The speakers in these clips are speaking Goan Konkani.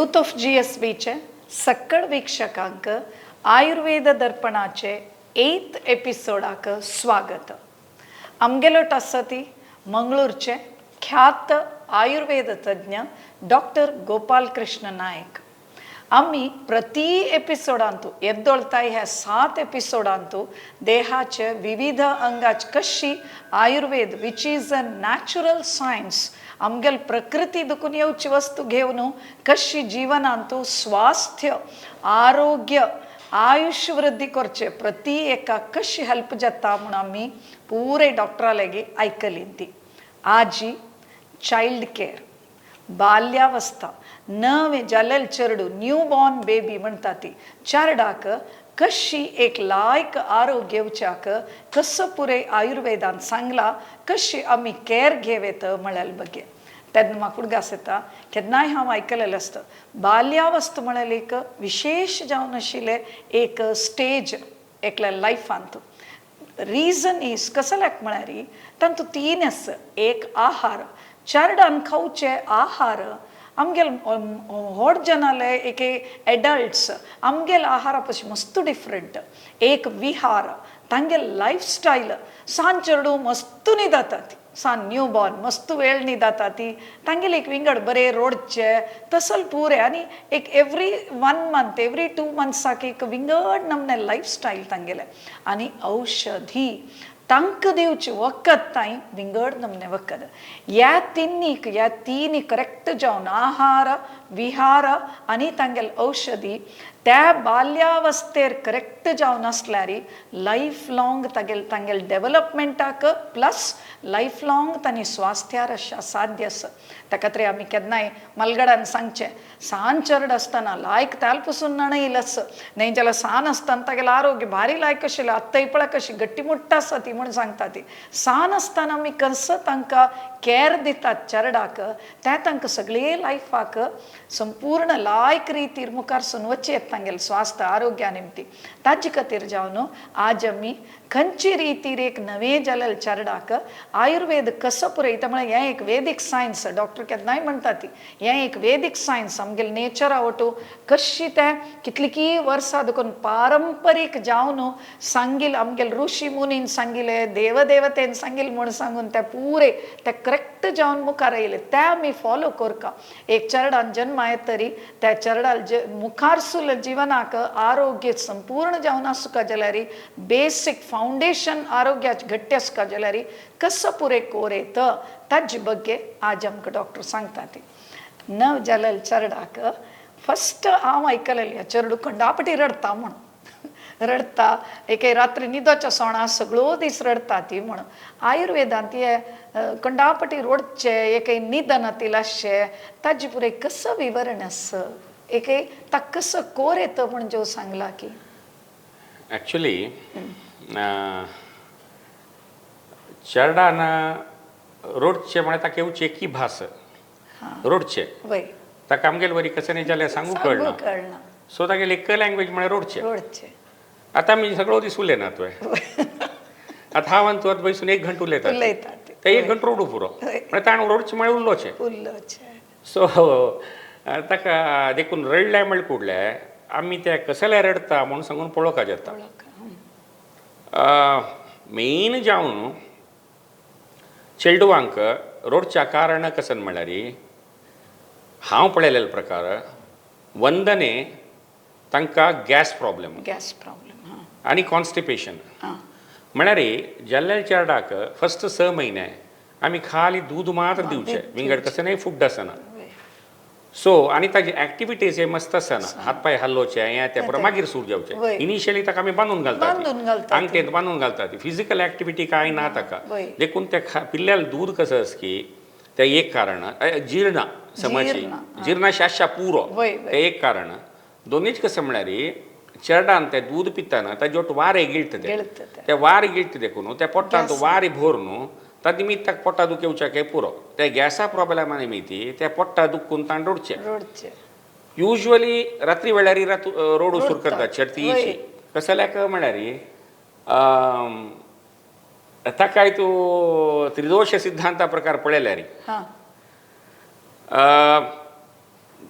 यूथ ऑफ GSBचे सक्कड वीक्षकांक आयुर्वेद दर्पणाचे 8th एपिसोडाक स्वागत. आमगेलो आसा ती मंगळूरचे ख्यात आयुर्वेद तज्ञ डॉक्टर गोपाल कृष्ण नायक. आमी प्रति एपिसोडांतू एದ್ದोळताय ह्या 7 एपिसोडांतू देहाचे विविध अंगाच कशी Ayurveda which is a natural science आमगेल प्रकृती दुखून येवची वस्तू घेवन कशी जिवनांतू स्वास्थ्य आरोग्य आयुष्य वृद्धी करचे प्रति एका कशी हेल्प जाता म्हूण आमी पुरे डॉक्टरा लागीं आयकली ती. आजी चायल्ड केअर बाल्यावस्था नवे जालेल चेडू न्यू बॉर्न बेबी म्हणटा ती चेरडाक कशी एक लायक आरोग्य घेवच्याक कसो पुरे आयुर्वेदान सांगला कशी आमी केअर घेवेत म्हळ्यार बगे. तेन्ना म्हाका उडगास येता केन्नाय हांव आयकलेलें आसता बाल्यावस्था म्हळ्यार एक विशेश जावन आशिल्लें एक स्टेज एकल्या लायफांत. रिजन is कसल्याक म्हळ्यार तातूंत तीन आसा. एक आहार, चेरडान खावचे आहार आमगेल व्हड जनाले एक एडल्ट्स आमगेल आहारा पशी मस्त डिफरंट. एक विहार, तांगेल लायफ स्टायल सान चेडूं मस्त न्हिदता ती, सान न्यू बॉर्न मस्त वेळ न्हिदता ती, तांगेले एक विंगड बरे रोडचे तसल पुरे आनी एक एवरी 1 मंथ एवरी 2 मंथ्साक एक विंगड नमने लायफ स्टायल तांगेले. आनी औषधी तांकां दिवची वखद तांय विंगड नमने वखद. ह्या तिन्नीक ह्या तिनी करेक्ट जावन आहार विहार आनी तांगेले औषधी त्या बाल्यावस्थेर करेक्ट जावन आसल्यार लायफ लाँग तागेल तांगेले डेवलपमेंटाक प्लस लायफ लाँग तांणी स्वास्थ्यार साध्य आसा. ताका खातीर आमी केन्नाय मलगडान सांगचें सान चेरड आसतना लायक ताल पसून नणयलस न्हय जाल्यार सान आसतना तागेलें आरोग्य भारी लायक आशिल्लें आत्तां पळय कशी गट्टीमुट्ट आसा ती म्हूण सांगता ती. सान आसतना आमी कसो तांकां केअर दितात चेरडाक त्या तांकां सगळे लायफाक संपूर्ण लायक रितीर मुखार सून वचयेत तांगेलें स्वास्थ्य आरोग्या निमती. ताजे खातीर जावन आज आमी खंयची रितीर एक नवे जालेल चेरडाक आयुर्वेद कसो पुरयता म्हळ्यार हें एक वेदीक सायन्स. डॉक्टर केन्नाय म्हणटा ती हें एक वेदीक सायन्स आमगेले नेचरा वटू कशी तें कितलीं वर्सां देखून पारंपरीक जावन सांगील आमगेले ऋषी मुनीन सांगिले देवदेवतेन सांगील म्हूण सांगून ते पुरे ते करेक्ट जावन मुखार येयले ते आमी फॉलो करका. एक चेरडान जन्मा येत तरी त्या चेरडाल मुखार सुल जिवनाक आरोग्य संपूर्ण जावन आसूका जाल्यार बेसीक फावंडेशन आरोग्याचे घट्ट आसका जाल्यार कसो पुरे कोरेत ताजे बग्गे आज आमकां डॉक्टर सांगता ती. नव जालेल चेरडाक फस्ट हांव आयकलेलें चेरडू कंडापटी रडता म्हूण रडता एके रात्री न्हिदोच्या सोणा सगळो दीस रडता ती म्हूण. आयुर्वेदांत हे कंडापटी रोडचे एके निदनातील आसचे ताजे पुरे कसो विवरण आसा एके ताका कसो कोर येता म्हूण जो सांगला की ॲक्च्युली चेरडान रोडचे म्हळ्यार ताका येवची एकी भास रोडचे वय ताका आमगेले वरी कसं नाही जाल्यार सांगू कळना कळना सो तागेले एक लँग्वेज म्हळ्यार रोडचे. रोडचे आतां आमी सगळो दीस उलयना तुवें आतां हांव आनी तूं आतां बैसून 1 घंटो उलयता उलयता ते 1 घंटो रोडू पुरो म्हळ्यार ताणें रोडचे म्हळ्यार उरलोचें. उरलोचें. सो ताका देखून रडलें म्हळ्यार कुडलें आमी ते कसले रडटा म्हूण सांगून पळोवपाक जाता. मेन जावन चेडवांक रोडच्या कारण कसन म्हळ्यार हांव पळयलेलो प्रकार वंदने तांकां गॅस प्रॉब्लेम गॅस प्रॉब्लेम आनी कॉन्स्टिपेशन म्हळ्यार जाल्ल्या चेरडाक फस्ट 6 म्हयने आमी खाली दूद मात्र दिवचें विंगड कसं नाही फूड आसना. सो आनी ताजी एक्टिविटीज हे मस्त आसना हात पांय हालोवचे हें तें पुरो मागीर सूर जावचें. इनिशियली ताका आमी बांदून घालतात आंगठेंत बांदून घालतात फिजिकल एक्टिविटी कांय ना ताका देखून ते पिल्ल्याल दूद कसं आस की तें एक कारण जीर्ण समजली जीर्ण शाशा पुरो तें एक कारण. दोनीच कसं म्हळ्यार चेरडान तें दूद पितना ताजे वट वारें गिळटा तें वारें गिळटा देखून त्या पोटांत वारें भरून त्या निमित्त ताका पोटा दुख येवच्याक पुरो त्या गॅसा प्रॉब्लेमा निमित्ती त्या पोट्टा दुखून ताण रोडचें. युज्वली रात्री वेळार रोड सुरू करतात चडती कसल्याक म्हळ्यार ताकाय तूं त्रिदोश सिद्धांता प्रकार पळयल्यार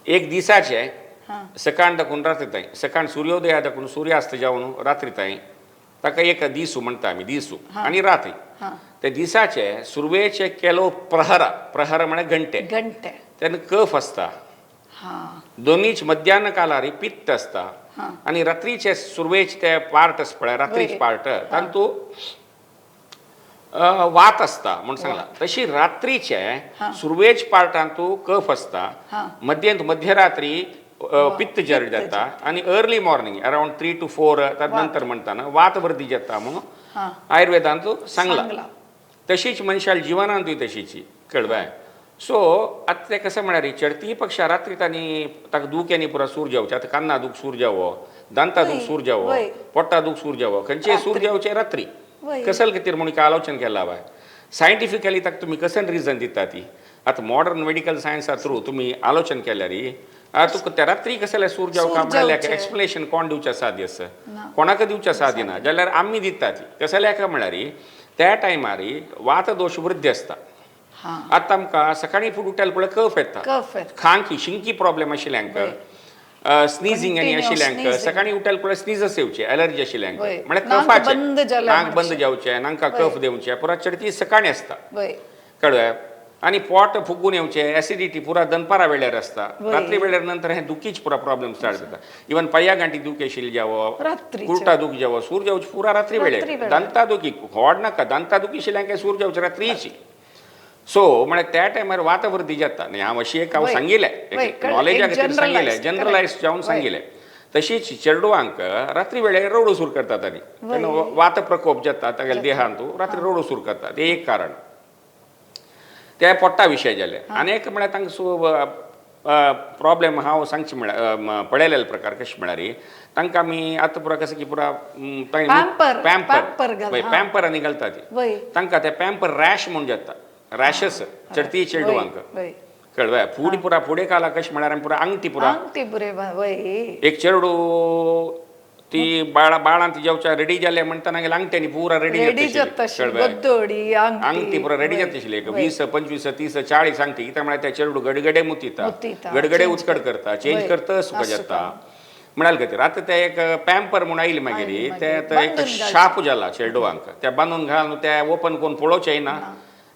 एक दिसाचे हां. सकाळ दाखून रात्री ताई, सकाळ सूर्योदया दाखून सूर्यास्त जावन रात्री ताई, ताका एक दिसू म्हणटा आमी, दिसू आनी रात्री. हां. ते दिसाचे सुरवेचे केलो प्रहर, प्रहर म्हळ्यार घंटे, घंटे. तेन्ना कफ आसता. हां. दोनीच मध्यान कालारी पित्त आसता. हां. आनी रात्रीचे सुरवेचे ते पार्ट आसता पळय, रात्रीचे पार्ट, तातूंत वात आसता म्हूण सांगला. तशी रात्रीचे सुरवेच पार्टांतू कफ आसता, हां. मध्यंत मध्यरात्री पित्त जर जाता आनी early morning around 3 to 4 नंतर म्हणटाना वात वृद्धी जाता म्हणून हां. आयुर्वेदांतू सांगला. सांगला. तशीच मनशाल जिवनांतूय तशीची कळबाय. सो आतां तें कशें म्हळ्यार चडती पक्षा रात्री तांणी ताका दूख आनी पुरा सूर जावचे. आतां कान्ना दूख सूर जावो, दांता दूख सूर जावो, पोटा दूख सूर जावो, खंयचेय सूर जावचे रात्री. कसल खातीर म्हणून आलोचन केला बाय सायंटिफिकली ताका तुमी कसन रिजन दिता ती. आतां मॉडर्न मेडिकल सायन्सा थ्रू तुमी आलोचन केल्यार तुका त्या रात्री कसले सूर जावं का म्हळ्यार एक्सप्लेनेशन कोण दिवचें साध्य आसा, कोणाक दिवचें साध्य ना, जाल्यार आमी दिता ती. कसल्या काय म्हळ्यार त्या टायमार वात दोश वृद्धी आसता. आतां आमकां सकाळीं फुडें उठल्यार पळय कफ येता, खांकी शिंकी प्रॉब्लेम आशिल्ल्यांक, स्निझींग आनी आशिल्ल्यांक सकाळीं उठल्यार पळय स्निजस येवचे, एलर्जी आशिल्ल्यांक, म्हळ्यार कफाचे नाक बंद जावचें, नांकां कफ देवचे पुरा चडती सकाळीं आसता, कळ्ळें. आनी पोट फुगून येवचें, एसिडिटी पुरा दनपारा वेळार आसता, रात्री वेळार नंतर हें दुखीच पुरा प्रॉब्लेम स्टार्ट जाता. इवन पांया गांठी दुखी आशिल्ली जावो, कुर्टा दूख जावो, सूर जावची पुरा रात्री वेळार, दांता दुखी खोड नाका, दांता दुखी आशिल्ल्यांक सूर जावचे रात्रीची. सो म्हळ्यार त्या टायमार वातावृद्धी जाता. न्ही हांव अशी एक हांव सांगिल्लें, नॉलेजा खातीर सांगिल्लें, जनरलायज जावन सांगिल्लें. तशीच चेडवांक रात्री वेळार रडू सूर करतात आनी तेन्ना वात प्रकोप जाता तागेल्या देहांतू, रात्री रडू सूर करतात, तें एक कारण. ते पोट्टा विशय जाले. आनी एक म्हळ्यार तांकां प्रॉब्लेम हांव सांगचें म्हळ्यार पळयलेले प्रकार कशें म्हळ्यार तांकां आमी आतां पुरा कसं की पुरा पॅम्पर पॅम्पर आनी घालता ती, तांकां ते पॅम्पर रॅश म्हूण जाता, रॅशस चडती चेडवांक, कळ्ळें. फुडें पुरा फुडें काला कशें म्हळ्यार आमी पुरा आंगठी पुरा एक चेडू ती बाळा बाळांत जेवच्या रेडी जाले म्हणटा नागेले आंगठ्यांनी पुरा रेडी जाता, आंगठी पुरा रेडी जाता आशिल्ली, 20 25 30 40 आंगठी. कित्याक म्हळ्यार त्या चेडू गडगडे मुतीता, गडगडे उचकड करता, चेंज करता सुका जाता म्हणाल खातीर. आतां ते एक पॅम्पर म्हूण आयली मागीर ते आतां एक शाप जाला चेडवांक, ते बांदून घालून ते ओपन करून पळोवचें ना,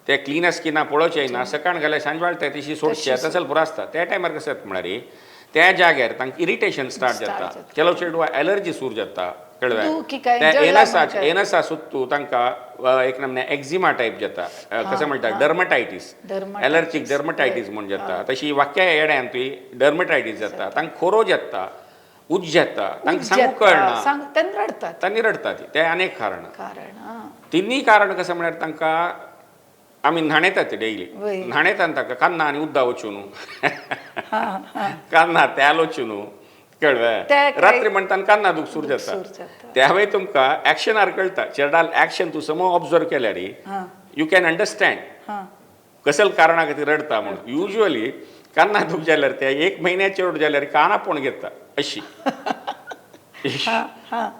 ते क्लीन आसा की ना पळोवचें ना, सकाळ घाल्यार सांजवाळ ते तशी सोडचे तसले पुरो आसता. त्या टायमार कशें जाता म्हळ्यार त्या जाग्यार तांकां इरिटेशन स्टार्ट जाता, ಕೆಲವು चेडवा एलर्जी सूर जाता, कळ्ळें. ते एनसा सुत्तू तांकां एक नमने एक्झिमा टायप जाता, कशें म्हणटा डर्मटायटीस, एलर्जीक डर्मटायटीस म्हूण जाता. तशी वाक्या येड्यान तुय डर्मटायटीस जाता, तांकां खोरो जाता, उज जाता, तांकां सांगूंक कळना, तांणी रडटा ती. तें आनी एक कारण, तिनूय कारण कशें म्हळ्यार तांकां आमी न्हाणयतात डेली, न्हाणयतात ताका कान्ना आनी उद्दा वचून, कान्ना तेल वचून, कळ्ळें. रात्री म्हणटा कान्ना दूख सूर जाता, त्यावेळी तुमकां एक्शनार कळटा, चेडाल एक्शन तूं समो ऑब्जर्व केल्यार you can understand कसल कारणा खातीर रडटा म्हणून. युजली कान्ना दूख जाल्यार ते एक म्हयन्या चेड जाल्यार काना पोण घेता अशी,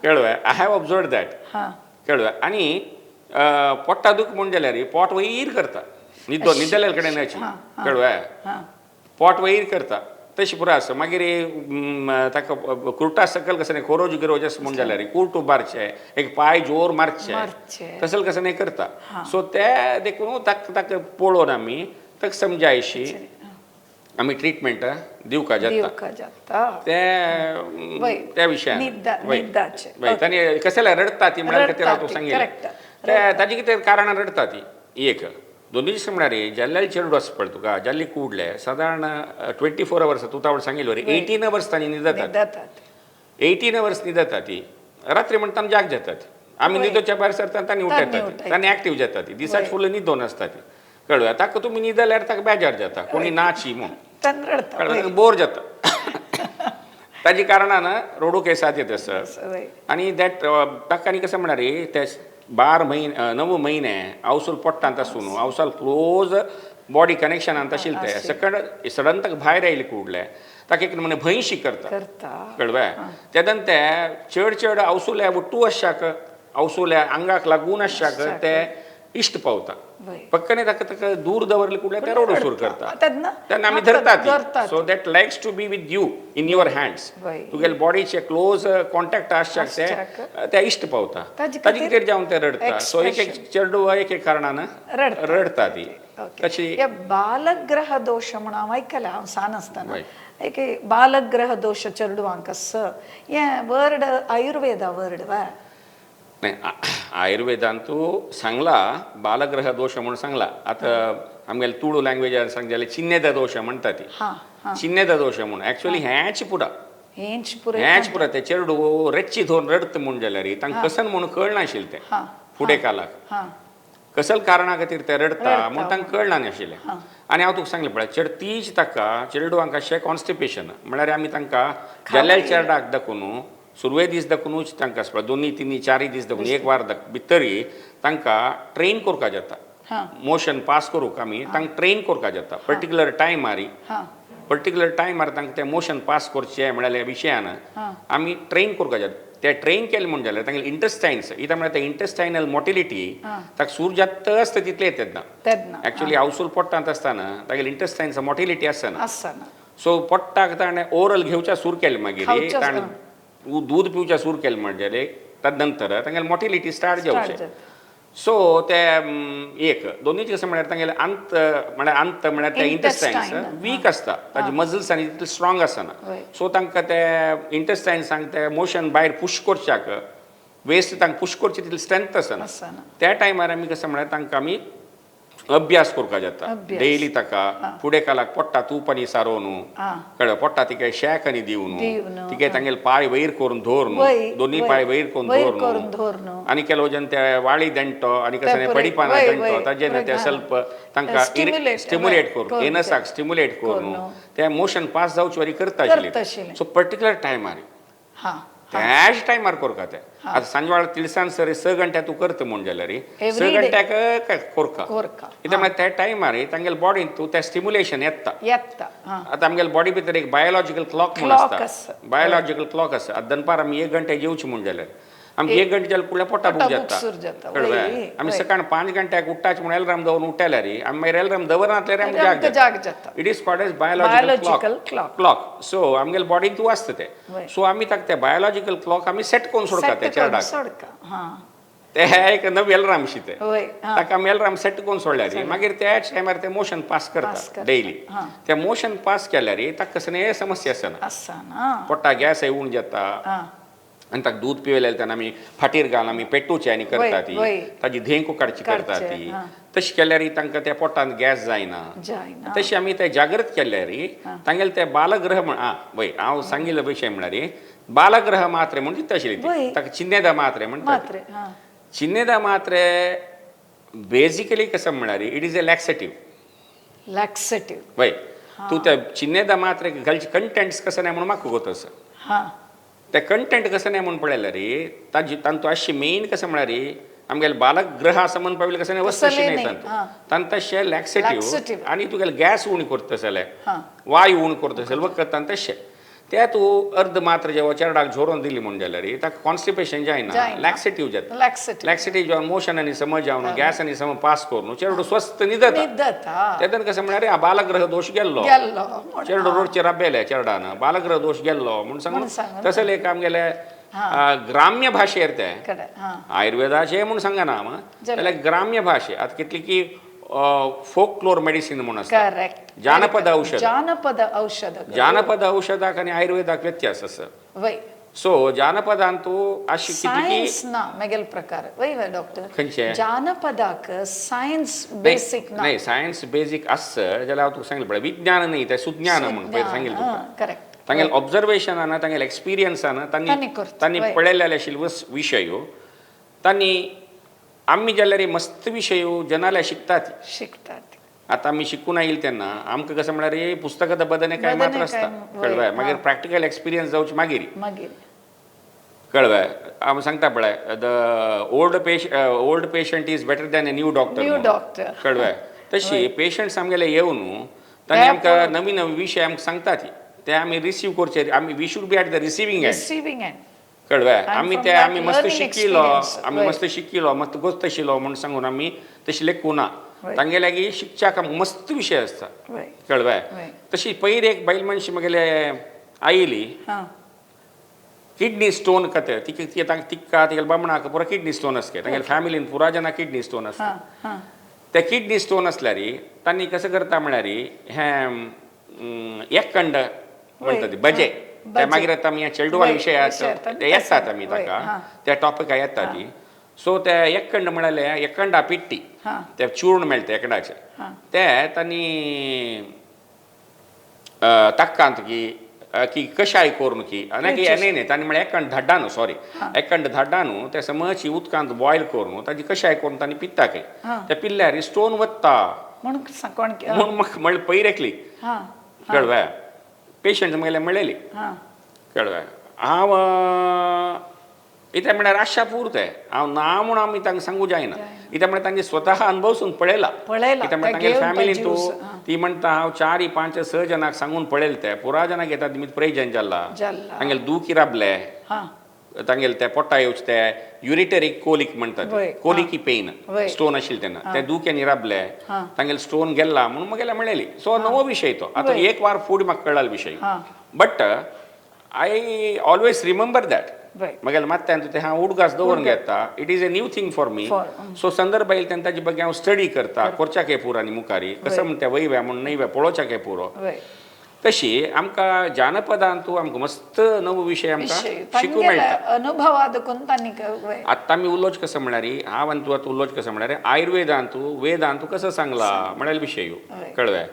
कळ्ळें. I have observe that, कळ्ळें. आनी पोट्टा दूख म्हूण जाल्यार पोट वयर करता, न्हिदो न्हिदल्या कडेन याची, कळ्ळें, पोट वयर करता तशी पुरो आसा. मागीर ताका कुर्टा सकल कसं खोरोज गिरोज अशें म्हूण जाल्यार कुर्ट उबारचें, एक पांय जोर मारचें, तसले कसं नाही करता. सो ते देखून ताका ताका पळोवन आमी ताका समजायशी आमी ट्रिटमेंट दिवका जाता त्या विशयान. तांणी कसल्या रडटा ती म्हळ्यार खातीर हांव तुका सांगिल्लें, ताजी कितें कारणान रडटा ती. एक दोन दीस म्हळ्यार जाल्ल्याले चेडू आसा पळय तुका जाल्ली कुडले सादारण 24 अवर्स तूं तावळ सांगिल्ले वरी 18 अवर्स तांणी न्हिदतात, 18 अवर्स न्हिदता ती. रात्री म्हणटा जाग जातात, आमी न्हिदोच्या भायर सरता तांणी उठयतात, तांणी एक्टीव जाता ती, दिसाच फुल न्हिदोन आसता ती, कळ्ळें. ताका तुमी न्हिदल्यार ताका बेजार जाता, कोणी नाची म्हूण, कळ्ळें, बोर जाता. ताजी कारणान रडूंक हें साध्य आसा. आनी that ताका आनी कशें म्हळ्यार ते 12 म्हयने 9 म्हयने आवसूल पोट्टांत आसून आवसाल क्लोज बॉडी कनेक्शनांत आशिल्लें ते सकड सडन ताका भायर आयले कुडले ताका एक नमुने भंयशी करता, कळ्ळें. तेन्ना ते चड चड आवसुल्या वट्टू आसशाक, आवसुल्या आंगाक लागून आसशाक ते इश्ट पावता. वय. पक्कने ताका ताका दूर दवरले कुठल्या ते रडू सुरू करता. तेन्ना तेन्ना आमी धरतात. धरतात. So that likes to be with you in your hands. वय. तुगेले बॉडीचे क्लोज कॉन्टॅक्ट आसच्याक ते आसच्याक. ते इश्ट पावता. ताजे ताजे खातीर खातीर जावन ते रडटा. सो एक एक expression. चेडू एक एक कारणान रडटा. रडटा ती. ओके. तशी हे बालग्रह दोश म्हणून हांव आयकलां, हांव सान आसतना. वय. एक बालग्रह दोश चेडवांक आस, हें वर्ड आयुर्वेदा वर्ड वा? नाही, आयुर्वेदांतू सांगला बालग्रह दोश म्हणून सांगला. आता आमगेले तुळू लँग्वेजान सांग जाल्यार चिन्नेदा दोश म्हणटा ती. हां हां चिन्नेदा दोश म्हणून ऍक्च्युअली हेंच पुरा. हेंच पुरे. हेंच पुरा. ते चेडू रेच्ची धरून रडत म्हूण जाल्यार तांकां कसन म्हणून कळनाशिल्लें तें. फुडें कालाक कसल कारणा खातीर ते रडटा रडटा. म्हूण तांकां कळना नाशिल्लें. आनी हांव तुका सांगलें पळय, चडतीच ताका चेडवांक अशें कॉन्स्टिपेशन म्हळ्यार आमी तांकां जाल्यार चेरडाक दाखोवन सुरवे दीस दाखोवनूच तांकां पळय दोनी तिनी चारय दीस दाखोवन एक वार भितरी तांकां ट्रेन करपाक जाता. मोशन पास करूंक आमी तांकां ट्रेन करपाक जाता पर्टिक्युलर टायमारी. पर्टिक्युलर टायमार तांकां तें मोशन पास करचें म्हळ्यार विशयान आमी ट्रेन करपाक जाता. ते ट्रेन केलें म्हूण जाल्यार तांगेले इंटेस्टायन्स इतां म्हळ्यार ते इंटेस्टायनल मोटिलिटी ताका सूर जाता आसता तितले तेन्ना. तेन्ना. ऍक्च्युली हावसूल पोटांत आसतना तागेले इंटेस्टायन्स मोटिलिटी आसना. आसना. सो पोट्टाक ताणें ओरल घेवच्या सूर केलें मागीर खावच्या. ताणें दूद पिवच्या सूर केलें म्हणजे तदनंतर तांगेले मोटिलिटी स्टार्ट जावचें. जाता. सो ते एक दोनीच कशें म्हळ्यार तांगेले अंत म्हळ्यार ते Intestine, intestines weak आसता, ताजे मजल्स आनी तितले स्ट्रॉंग आसना. सो तांकां ते इंटेस्टायन्सांक ते मोशन भायर पुश करच्याक वेस्ट तांकां पुश करचे तितली स्ट्रेंथ आसना. आसना. त्या टायमार आमी कशें म्हळ्यार तांकां आमी अभ्यास करपाक जाता. अभ्यास. डेली ताका फुडें कालाक पोट्टा तूप आनी सारोवन कळ्ळें, पोट्टा तिका शेक आनी दिवन दिवन, तिका तांगेले पांय वयर करून दवरून, दोन्ही पांय वयर करून वयर दवरून करून दवरून आनी केलो जेन्ना ते वाळी देंटो आनी कसं पुरे- पडिपाना देंटो ताजेर ते स्वल्प तांकां Stimulate, stimulate करून करून एनसाक स्टिम्युलेट करून करून. ते मोशन पास जावचे वरी करता करता आशिल्ले. आशिल्लें. सो पर्टिक्युलर टायमार त्याच टायमार करका ते. आतां सांजवाळ तिळसान सर 6 घंट्या तूं करता म्हूण जाल्यार 6 Every day. घंट्याक कोरका. कोरका. कित्याक म्हळ्यार त्या टायमार तांगेले बॉडीन तूं तें स्टिम्युलेशन येता. येता. आतां आमगेले बॉडी भितर एक बायोलॉजिकल क्लॉक म्हूण Clock आसता. आसा. बायोलॉजिकल क्लॉक आसा. आतां दनपार आमी 1 घंटे जेवचें म्हूण जाल्यार आमकां 1 घंटे जाल्यार फुडल्या पोटा भूक पोटा भूक जाता. सुरू जाता. कळ्ळें? आमी सकाळ 5 घंट्याक उठ्ठाच म्हूण एलार्म दवरून उठल्यार आमी मागीर एलार्म दवरनासल्यार आमकां जाग आमकां जाता. जाग जाता. It is called as biological Biological clock. clock. Clock. So आमगेले बॉडीन तूं आसता तें. वय. सो आमी ताका ते बायोलॉजिकल क्लॉक आमी सेट करून सोडका सेट ते करून चेरडाक. सोडका. ते एक नवी एलार्म शी ते. वय हां ताका आमी एलार्म सेट करून सोडल्यार मागीर त्याच टायमार ते मोशन पास पास करता करता. डेली. ते मोशन पास केल्यार ताका कसलेय समस्या आसना. आसना. पोटा गॅस येवन जाता. आनी ताका दूद पिवयलें तेन्ना आमी फाटीर घालून आमी पेटूचे आनी करता ती. ताजी धेंक काडची करता काडचे, ती. तशें केल्यार तांकां त्या पोटांत गॅस जायना. जायना. तशें आमी ते जागृत केल्यार तांगेले ते बालग्रह म्हण वय हांव सांगिल्ले विशय म्हळ्यार बालग्रह मात्रे म्हूण दिता आशिल्ली ती. ताका चिन्नेदा मात्रे म्हणटा. मात्रे. चिन्नेदा मात्रे बेजिकली कसं म्हळ्यार it is a laxative. Laxative. वय तूं त्या चिन्नेदा मात्रे घालचे कंटेंट्स कसं नाही म्हणून म्हाका गोत आसा. ते कंटेंट कसं नाही म्हणून पळयल्यार ताजी तांतू अशी मेन कसं म्हळ्यार आमगेले बालग्रह आसा म्हण पाविल्ले कसं नाही वस्तू अशी तसलें नाही नाही, तांतू तांतू तशें लॅक्सेटीव Laxative. आनी तुगेले गॅस उणी करता जाल्यार वायू उण करता जाल्यार वखद तांतू तशें ते तूं अर्द मात्र जेव्हा चेरडाक झोरोवन दिली म्हूण जाल्यार ताका कॉन्स्टिपेशन जायना. जायना. लॅक्सेटीव जाता. लॅक्सेटीव. लॅक्सेटीव जावन मोशन आनी समज जावन गॅस आनी समज पास करून चेरडू स्वस्थ न्हिदता. न्हिदता. तेन्ना कसं म्हळ्यार बालग्रह दोश गेल्लो. गेल्लो म्हूण. चेरडो रोडचेर राबयले चेरडान बालग्रह दोश गेल्लो म्हूण सांगून म्हूण सांगून. तसलें एक आमगेले ग्राम्य भाशेर ते कडेन आयुर्वेदाचे म्हूण सांगना हांव जाल्यार ग्राम्य भाशे आतां कितली की फोकलोर मेडिसीन म्हूण आसता. करेक्ट. जानपद औषध. जानपद औषध. जानपद औषधाक आनी आयुर्वेदाक व्यत्यास आसा. वय. सो जानपदान तूं अशी कितली की सायन्स ना मेगेल प्रकार वय वय डॉक्टर. खंयचे? जानपदाक सायन्स बेसीक ना. नाही सायन्स बेजीक आसत जाल्यार हांव तुका सांगलें पळय विज्ञान न्ही तें सुज्ञान म्हूण पयर सांगिल्लें तुका. करेक्ट. तांगेले ऑब्जर्वेशनान तांगेले एक्सपिरियन्सान तांणी तांणी करता, तांणी वय. पळयलेले आशिल्ले विशय तांणी आमी जाल्यार मस्त विशय जनाले शिकतात. शिकतात. आतां आमी शिकून आयिल्ले तेन्ना आमकां कसं म्हळ्यार पुस्तकां तर बदने काय मात्र बदने आसता. काय, कळ्ळें? मागीर प्रॅक्टिकल एक्सपिरियन्स जावचे मागीर. मागीर. कळ्ळें? हांव सांगता पळय the old patient is better than a new doctor. New doctor. कळ्ळें? तशी पेशंट्स आमगेले येवन तांणी आमकां नवी नवी विशय आमकां सांगतात ते आमी रिसीव करचे आमी we should be at the receiving end. Receiving end. कळ्ळें? आमी from ते that आमी मस्त learning शिकिलो experience, आमी मस्त शिकिलो मस्त गोश्त शिलो म्हूण सांगून आमी तशें लेखूं ना. तांगे लागीं शिकच्याक मस्त विशय आसता. कळ्ळें? तशी पयर एक बायल मनशी म्हगेले आयली, किडनी स्टोन कते तिका, तिका तिगेले बामणाक पुरा किडनी स्टोन आसले. तांगेले फॅमिलीन पुरा जाणां किडनी स्टोन आसता. हां हां ते किडनी स्टोन असल्यार तांणी कसं करता म्हळ्यार हें एकंड म्हणटा ती बजे ते. बजे. मागीर आतां आमी चेडवाल विशय विशय येता. ते येतात आमी ताका त्या टॉपिका येता ती. सो ते एकंड म्हळ्यार एकंडा पिट्टी, ते चूर्ण मेळटा एकंडाचे. ते तांणी तक्कांत की की कशाय करून की आनी की न्ही न्ही, तांणी म्हळ्यार एकंड धाड्डा न्हू, सॉरी, एकंड धाड्डा न्हू, ते समजची उदकांत बॉयल करून ताजी कशाय करून तांणी पिता खंय. ते पिल्ल्यार स्टोन वत्ता. म्हणून कोण? म्हूण म्हाका म्हणलें पयर एकली, कळ्ळें, पेशंट म्हगेले मेळ्ळेली. कळ्ळें? हांव कित्याक म्हळ्यार आशा पुरतें हांव ना म्हूण आमी तांकां सांगू जायना. कित्याक म्हळ्यार तांचे स्वतः अनुभवसून पळयला. पळयला. कित्याक म्हळ्यार ते तांगेले घेवन फॅमिलीन ताजी तूं ती म्हणटा हांव चार पांच स जाणांक सांगून पळयलें, ते पुरा जाणांक घेता निमित्त प्रयोजन जाला. जाला. तांगेले दुखी राबले, तांगेले ते पोटा येवचे ते युरिटरीक कोलीक म्हणटात, कोलिकी पेन, स्टोन आशिल्ले तेन्ना ते दुख्यांनी राबले, तांगेले स्टोन गेल्ला म्हणून म्हगेले म्हणलेली. सो नवो विशय तो आतां एक वार फुडें म्हाका कळ्ळा विशय, but I always remember that. म्हगेले मात्यान ते हांव उडगास दवरून घेता. It is a new thing for me. So संदर्भ येयले तेन्ना ताजे ಬಗ್ಗೆ हांव स्टडी करता करच्याक पुरो आनी मुखारी कसं म्हणटा वयव्या म्हूण न्हय पळोवच्याक पुरो. तशी आमकां जानपदांतू आमकां मस्त नवो विशय आमकां विशय शिकूंक तांगेले मेळटा. अनुभवा देखून तांणी आत्तां आमी उलोवचें कसं म्हळ्यार हांव आनी तूं आतां उलोवचें कसं म्हळ्यार आयुर्वेदांतू वेदांतू कसं सांगला म्हळ्यार विशय. कळ्ळें?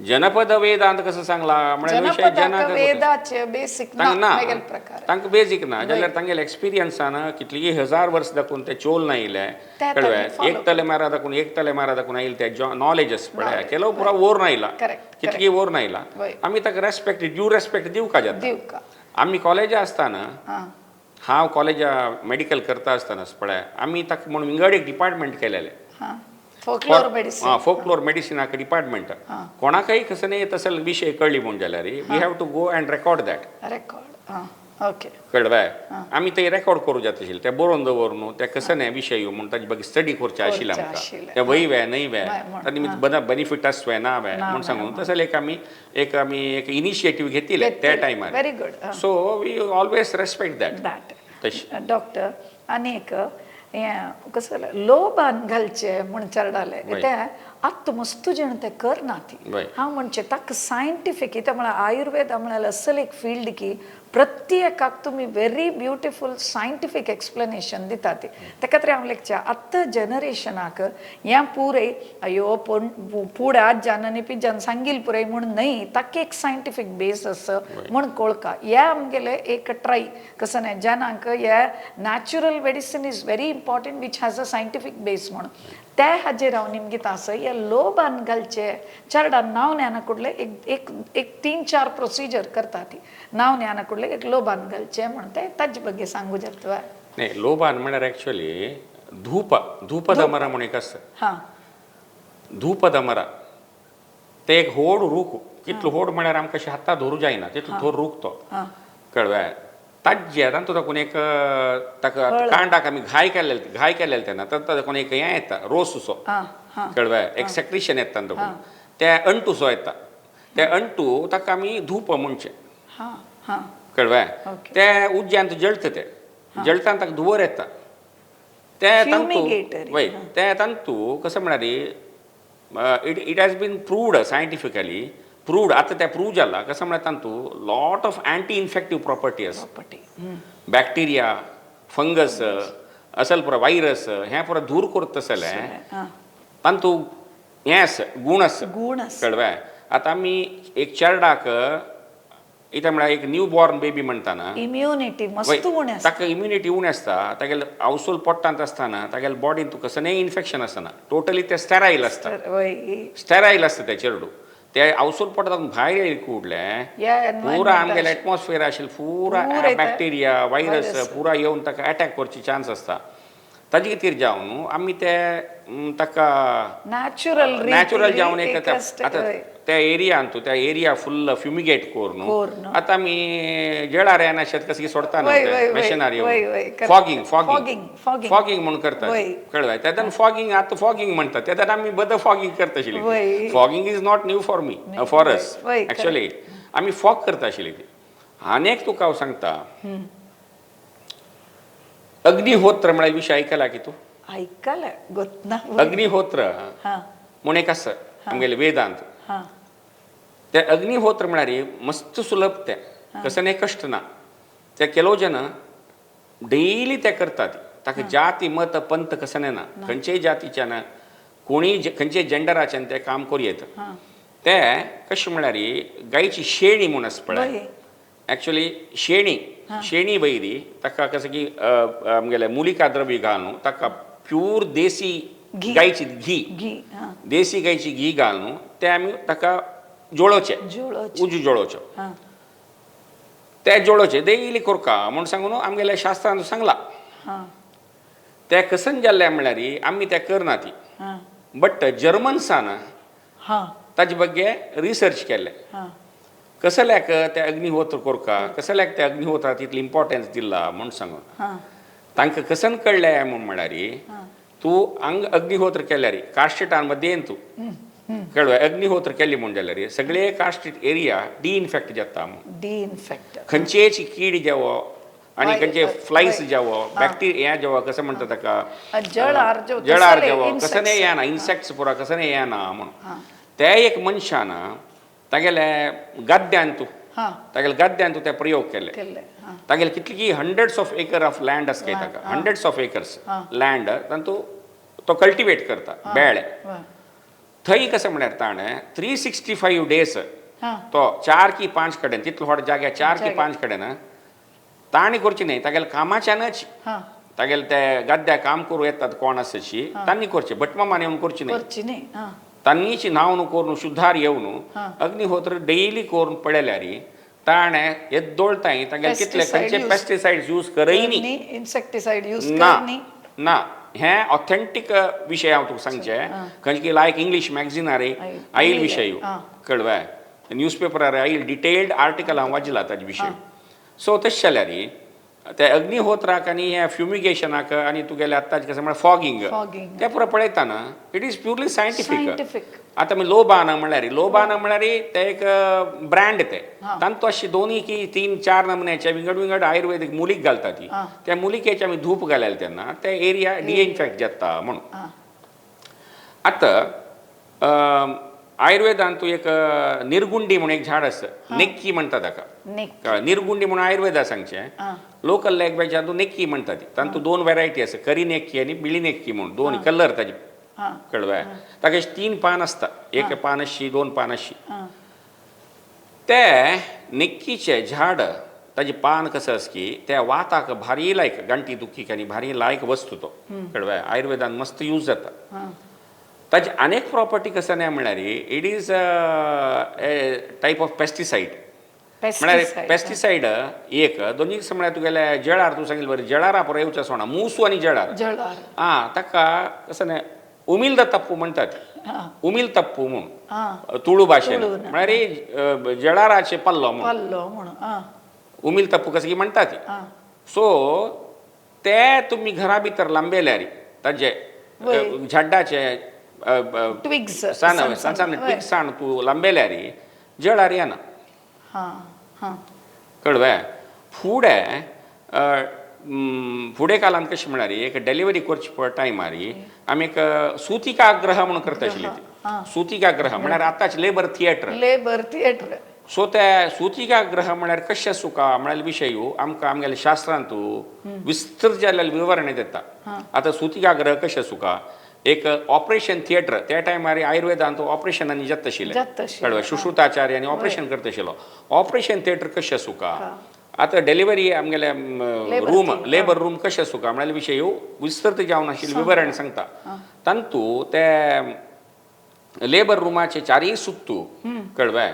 जनपद वेदांत कसं सांगला म्हळ्यार विशय. जनपदाक जनाक वेदाचे बेसीक ना. तांकां ना. वेगळे प्रकार. तांकां बेजीक ना जाल्यार तांगेले एक्सपिरियन्सान कितलीं हजार वर्स दाखोवन ते चोल ना येयले. ते कळ्ळें? तांणी follow एक तलेमारा दाखोवन एक तलेमारा दाखोवन आयले ते नॉलेज आसा पळय, केलो पुरा वोर ना येयला. कितली वोर ना येयला. आमी ताका रेस्पेक्ट, ड्यू रेस्पेक्ट दिवका जाता. दिवका. आमी कॉलेजा आसतना, हांव कॉलेजा मेडिकल करता आसतना पळय, आमी ताका म्हूण विंगड एक डिपार्टमेंट केलेलें. Folklore medicine. आं, फोकलोर मेडिसिनाक डिपार्टमेंट. कोणाकय कसं न्ही तसले विशय कळ्ळी म्हूण जाल्यार we have to go and record that. Record, हां, ओके. कळ्ळें? आमी ते रेकॉर्ड करूं जाता आशिल्लें, ते बरोवन दवर न्हू, ते कसं न्ही विशय म्हूण ताजे ಬಗ್ಗೆ स्टडी करचें आशिल्लें. करचें आमकां आशिल्लें. ते वय वे न्हय वे म्हूण, ताजे निमित्त बेनिफीट आसवे ना वे ना म्हूण वे, सांगून तसले एक आमी एक इनिशिएटीव घेतिल्लें त्या टायमार. Very good. So we always respect that. That. तशें. डॉक्टर, आनी एक हें कसं जालें, लोबान घालचें म्हूण चरडाले ते आत्तां मस्तू जाण ते करना ती. हांव म्हणचें ताका सायंटिफीक कित्याक म्हळ्यार आयुर्वेदा म्हळ्यार असल एक फिल्ड की प्रत्येकाक तुमी व्हेरी ब्युटिफूल सायंटिफीक एक्सप्लेनेशन दिता ती. तेका तरी हांव लेखचें आत्तां जनरेशनाक हें पुरय अयो पूण फुडें आज्यान आनी पिज्जान सांगील पुरय म्हूण न्हय, ताका एक सायंटिफीक बेस आसा म्हूण कळका. हे आमगेले एक ट्राय कसं न्हय जनांक हे natural medicine is very important which has a scientific base म्हणून त्या हाजेर हांव निमगिता आसा. हे लोबान घालचे चेरडान नांव ज्ञाना कुडले एक एक एक तीन चार प्रोसिजर करता ती नांव ज्ञाना कुडले एक लोबान घालचे म्हण ते ताजे ಬಗ್ಗೆ सांगू जाता? न्ही, लोबान म्हळ्यार एक्चुअली धूप, धूपद मरा म्हूण एक आसता. धूपद मरा ते एक होड रूख. कितलो होड म्हळ्यार आमकां अशें हाता धरूं जायना तितलो थोर रूख तो. कळ्ळें? ताज्जे तांतू ताकून एक ताका कांडाक आमी घाय केलेले तेन्ना तर ताका एक हें येता, रोस असो. हां हां कळ्ळें? एक सेक्रिशन येता तातूंत, ते अंटूसो येता. ते अंटू ताका आमी धूप म्हणचें. हां हां कळ्ळें? ते उज्यांत जळटा, ते जळटान ताका धुंवर येता ते तांतू. Fumigatory. वय, ते तांतू कसं म्हळ्यार it has been proved, scientifically proved. आतां ते प्रूव जाला. कसं म्हळ्यार तांतू lot of anti infective property आसा. प्रॉपर्टी. बॅक्टेरिया, फंगस असल पुरा व्हायरस हें पुरा दूर करता तसलें तांतू हें आसा, गूण आसा. गूण आसा. कळ्ळें? आतां आमी एक चेरडाक कितें म्हळ्यार एक न्यू बॉर्न बेबी म्हणटा ना, इम्युनिटी मस्त उणें आसता. ताका इम्युनिटी उणें आसता. तागेले हावसोल पोटांत आसतना तागेले बॉडीन तुका कसलेंय इन्फेक्शन आसना, टोटली ते स्टेरायल आसता. स्टेरायल आसता ते चेरडू. ते हावसोल पोटांत भायर येयले कुडले ह्या पुरा environment आमगेले एटमॉस्फियर आशिल्लें पुरा पूरा येता. Bacteria, virus virus. पुरा येवन ताका अटॅक करची चान्स आसता. ताजे खातीर जावन आमी ते ताका नॅचरल नॅचरल जावन एक आतां त्या एरियान तूं त्या एरिया फुल्ल फ्युमिगेट करून करून. आतां आमी जळार येना शेत कशें सोडता वय, वय, वय, मशिनरी वय, वय, correct. Fogging Fogging, fogging fogging. Fogging म्हणून करतात वय. कळ्ळें तेन्ना फॉगिंग आतां फॉगिंग म्हणटात तेन्ना आमी बद फॉगिंग करता आशिल्ली वय. Fogging is not new for me for us वय, correct. Actually आमी फॉग करता आशिल्ली ती. आनी एक तुका हांव सांगता, अग्निहोत्र म्हळ्यार विशय आयकला की तूं? ऐकलं गोतना. अग्निहोत्र हा. म्हूण एक आसा आमगेले वेदांत. हा. ते अग्निहोत्र म्हळ्यार मस्त सुलभ, ते कसं कश्ट ना. ते केलो जन डेली ते करतात. ताका जाती मत पंथ कसं ना, खंयचेय जातीच्यान कोणीय खंयचेय जेंडराच्यान ते काम करूं येता. हा. ते कशें म्हळ्यार गायची शेणी म्हूण आसा पळय, वय. एक्चुअली शेणी शेणी वयरी ताका कसं की आमगेले मुलिका द्रव्य घालून ताका प्यूर देसी घी. गायची घी, घी हा. देसी गायची घी घालून ते आमी ताका जोळोवचें, जुळोवचें. उजू जोळोवचो. हा. ते जोळोवचें डेली कोरका म्हूण सांगून आमगेल्या शास्त्रान सांगलां. हा. ते कसन जाल्लें म्हळ्यार आमी तें करना ती, हा. बट जर्मन्सान हा. ताजे ಬಗ್ಗೆ रिसर्च केल्लें. हा. कसल्याक ते अग्निहोत्र कोरका, कसल्याक ते अग्निहोत्राक तितली इम्पॉर्टन्स दिला म्हूण सांगून. हा. तांकां कसन कळ्ळें म्हूण म्हळ्यार तूं हांगा अग्निहोत्र केल्यार कास्टेटान मदेन तूं कळ्ळें अग्निहोत्र केली म्हूण जाल्यार सगळे कास्टेट एरिया डिइन्फेक्ट जाता म्हूण. डिइन्फेक्ट. खंयचेच कीड जावो आनी हय, खंयचे हय, फ्लायस हय. जावो, बॅक्टेरिया हें जावो, कसं म्हणटा ताका, जळार जावो, जळार तसले जावो, insects. कसं येना, इन्सेक्ट्स पुरा कसं येना म्हणून. ते एक मनशान तागेले गद्यान तूं हा. तागेले गद्यान तूं ते प्रयोग केले. केल्ले हा. तागेले कितली hundreds of acre of land आसा काय ताका, हंड्रेड्स ऑफ एकर्स लँड तांतू तो कल्टिवेट करता बेळे. वा. थंय कसं म्हळ्यार ताणें 365 डेज हा. तो 4 की 5 कडेन तितलो व्हड जाग्यार 4 की जाग्यार. 5 कडेन ताणें करचें न्हय, तागेल्या कामाच्यानच हा. तागेले ते गद्द्या काम करूं येतात कोण आसा तांणी करचें, भटमामान येवन करचें न्हय. करची न्ही हा. तांणीच न्हावन करून शुद्धार येवन हा. अग्निहोत्र डेली करून पळयल्यार ताणें येद्दोळताय तागेले कितले Pesticide खंयचे use. Pesticides use करय न्ही, इन्सेक्टिसाइड यूज ना करनी. ना. हें ऑथेंटीक विशय हांव तुका सांगचें, खंयचे लायक इंग्लीश मॅगझिनार आयल विशय आं. कळ्ळें, न्यूज पेपरार आयल डिटेल्ड आर्टिकल हांव वाचला ताजे विशय. सो तशें जाल्यार ते अग्निहोत्राक आनी ह्या फ्युमिगेशनाक आनी तुगेलें आत्ताचें कशें म्हळ्यार फॉगिंग, Fogging. तें पुरो पळयता ना, it is purely scientific. Scientific. आतां आमी लोबान म्हणल्यार, लोबान म्हणल्यार ते एक ब्रँड ते, हां. तांतू अशे 2 की 3 4 नमुन्याचे विंगड विंगड आयुर्वेदीक मुलीक घालता ती. हां. त्या मुलिकेचे आमी धूप घाल्याल तेन्ना ते एरिया डिइन्फेक्ट जाता म्हणून. हां. आतां आयुर्वेदान तूं एक निर्गुंडी म्हणून एक झाड आसा, नेक्की म्हणटा ताका. नेक. कळ्ळें? निर्गुंडी म्हणून आयुर्वेदा सांगचें, हां. लोकल लँग्वेजान तूं नेक्की म्हणटा ती. तातूंत 2 वेरायटी आसा, करी नेक्की आनी बिळी नेक्की म्हणून 2 कलर ताजे. हां. कळ्ळें? ताका अशें 3 पान आसता, एक पान अशी, 2 पान अशी. हां. ते नेक्कीचें झाड ताजें पान कसं आसा की त्या वाताक भारी लायक, गांठी दुखीक आनी भारी लायक वस्तू तो. कळ्ळें? आयुर्वेदान मस्त यूज जाता. हां. ताजी अनेक प्रॉपर्टी कसं न्हय म्हणल्यार it is a type of pesticide. म्हळ्यार पेस्टिसाइड. पेस्टिसायड एक दोनी म्हळ्यार तुगेले जळार, तूं सांगिल्लें बरें, जळारां पुरो येवचें सोडना, मुसू आनी जळार. जळार. आं, ताका कसं न्हय उमिल तप्पू म्हणटात, हां. उमिल तप्पू म्हूण हां. तुळू भाशेन, तुळू ना. म्हळ्यार जळाराचे पल्लो म्हूण. पल्लो म्हणून हां. उमिल तप्पू कसं की म्हणटात ती. हां. सो ते तुमी घरा भितर लांबेल्यार ताजे वय. झाडाचे ट्विग्स. सान सान सान ट्विग्स सान तूं लांबेल्यार जळार येना. हां हां. कळ्ळें? फुडें फुडें कालान कशें म्हळ्यार एक डिलिव्हरी करचे टायमार आमी एक सुतिकाग्रह म्हणून करता आशिल्ली ती. सुतिकाग्रह म्हळ्यार आतांच labour theatre. Labour theatre. So ते सुतिकाग्रह म्हळ्यार कशें सुका म्हळ्यार विशय आमकां आमगेल्या शास्त्रांतू विस्तृत जाल्ले विवरण दिता. आतां सुतिकाग्रह कशें सुका, एक ऑपरेशन थिएटर त्या टायमार आयुर्वेदांत ऑपरेशन आनी जाता आशिल्लें. जाता आशिल्लें. कळ्ळें? सुश्रुताचार्य आनी ऑपरेशन करता आशिल्लो. ऑपरेशन थिएटर कशें सुका, आतां डिलिव्हरी आमगेले रूम, लेबर रूम कशें सुका म्हळ्यार विशय विस्तृत जावन आशिल्लें विवरण सांगता. तांतू ते लेबर रुमाचे चारय सुत्तू कळ्ळें,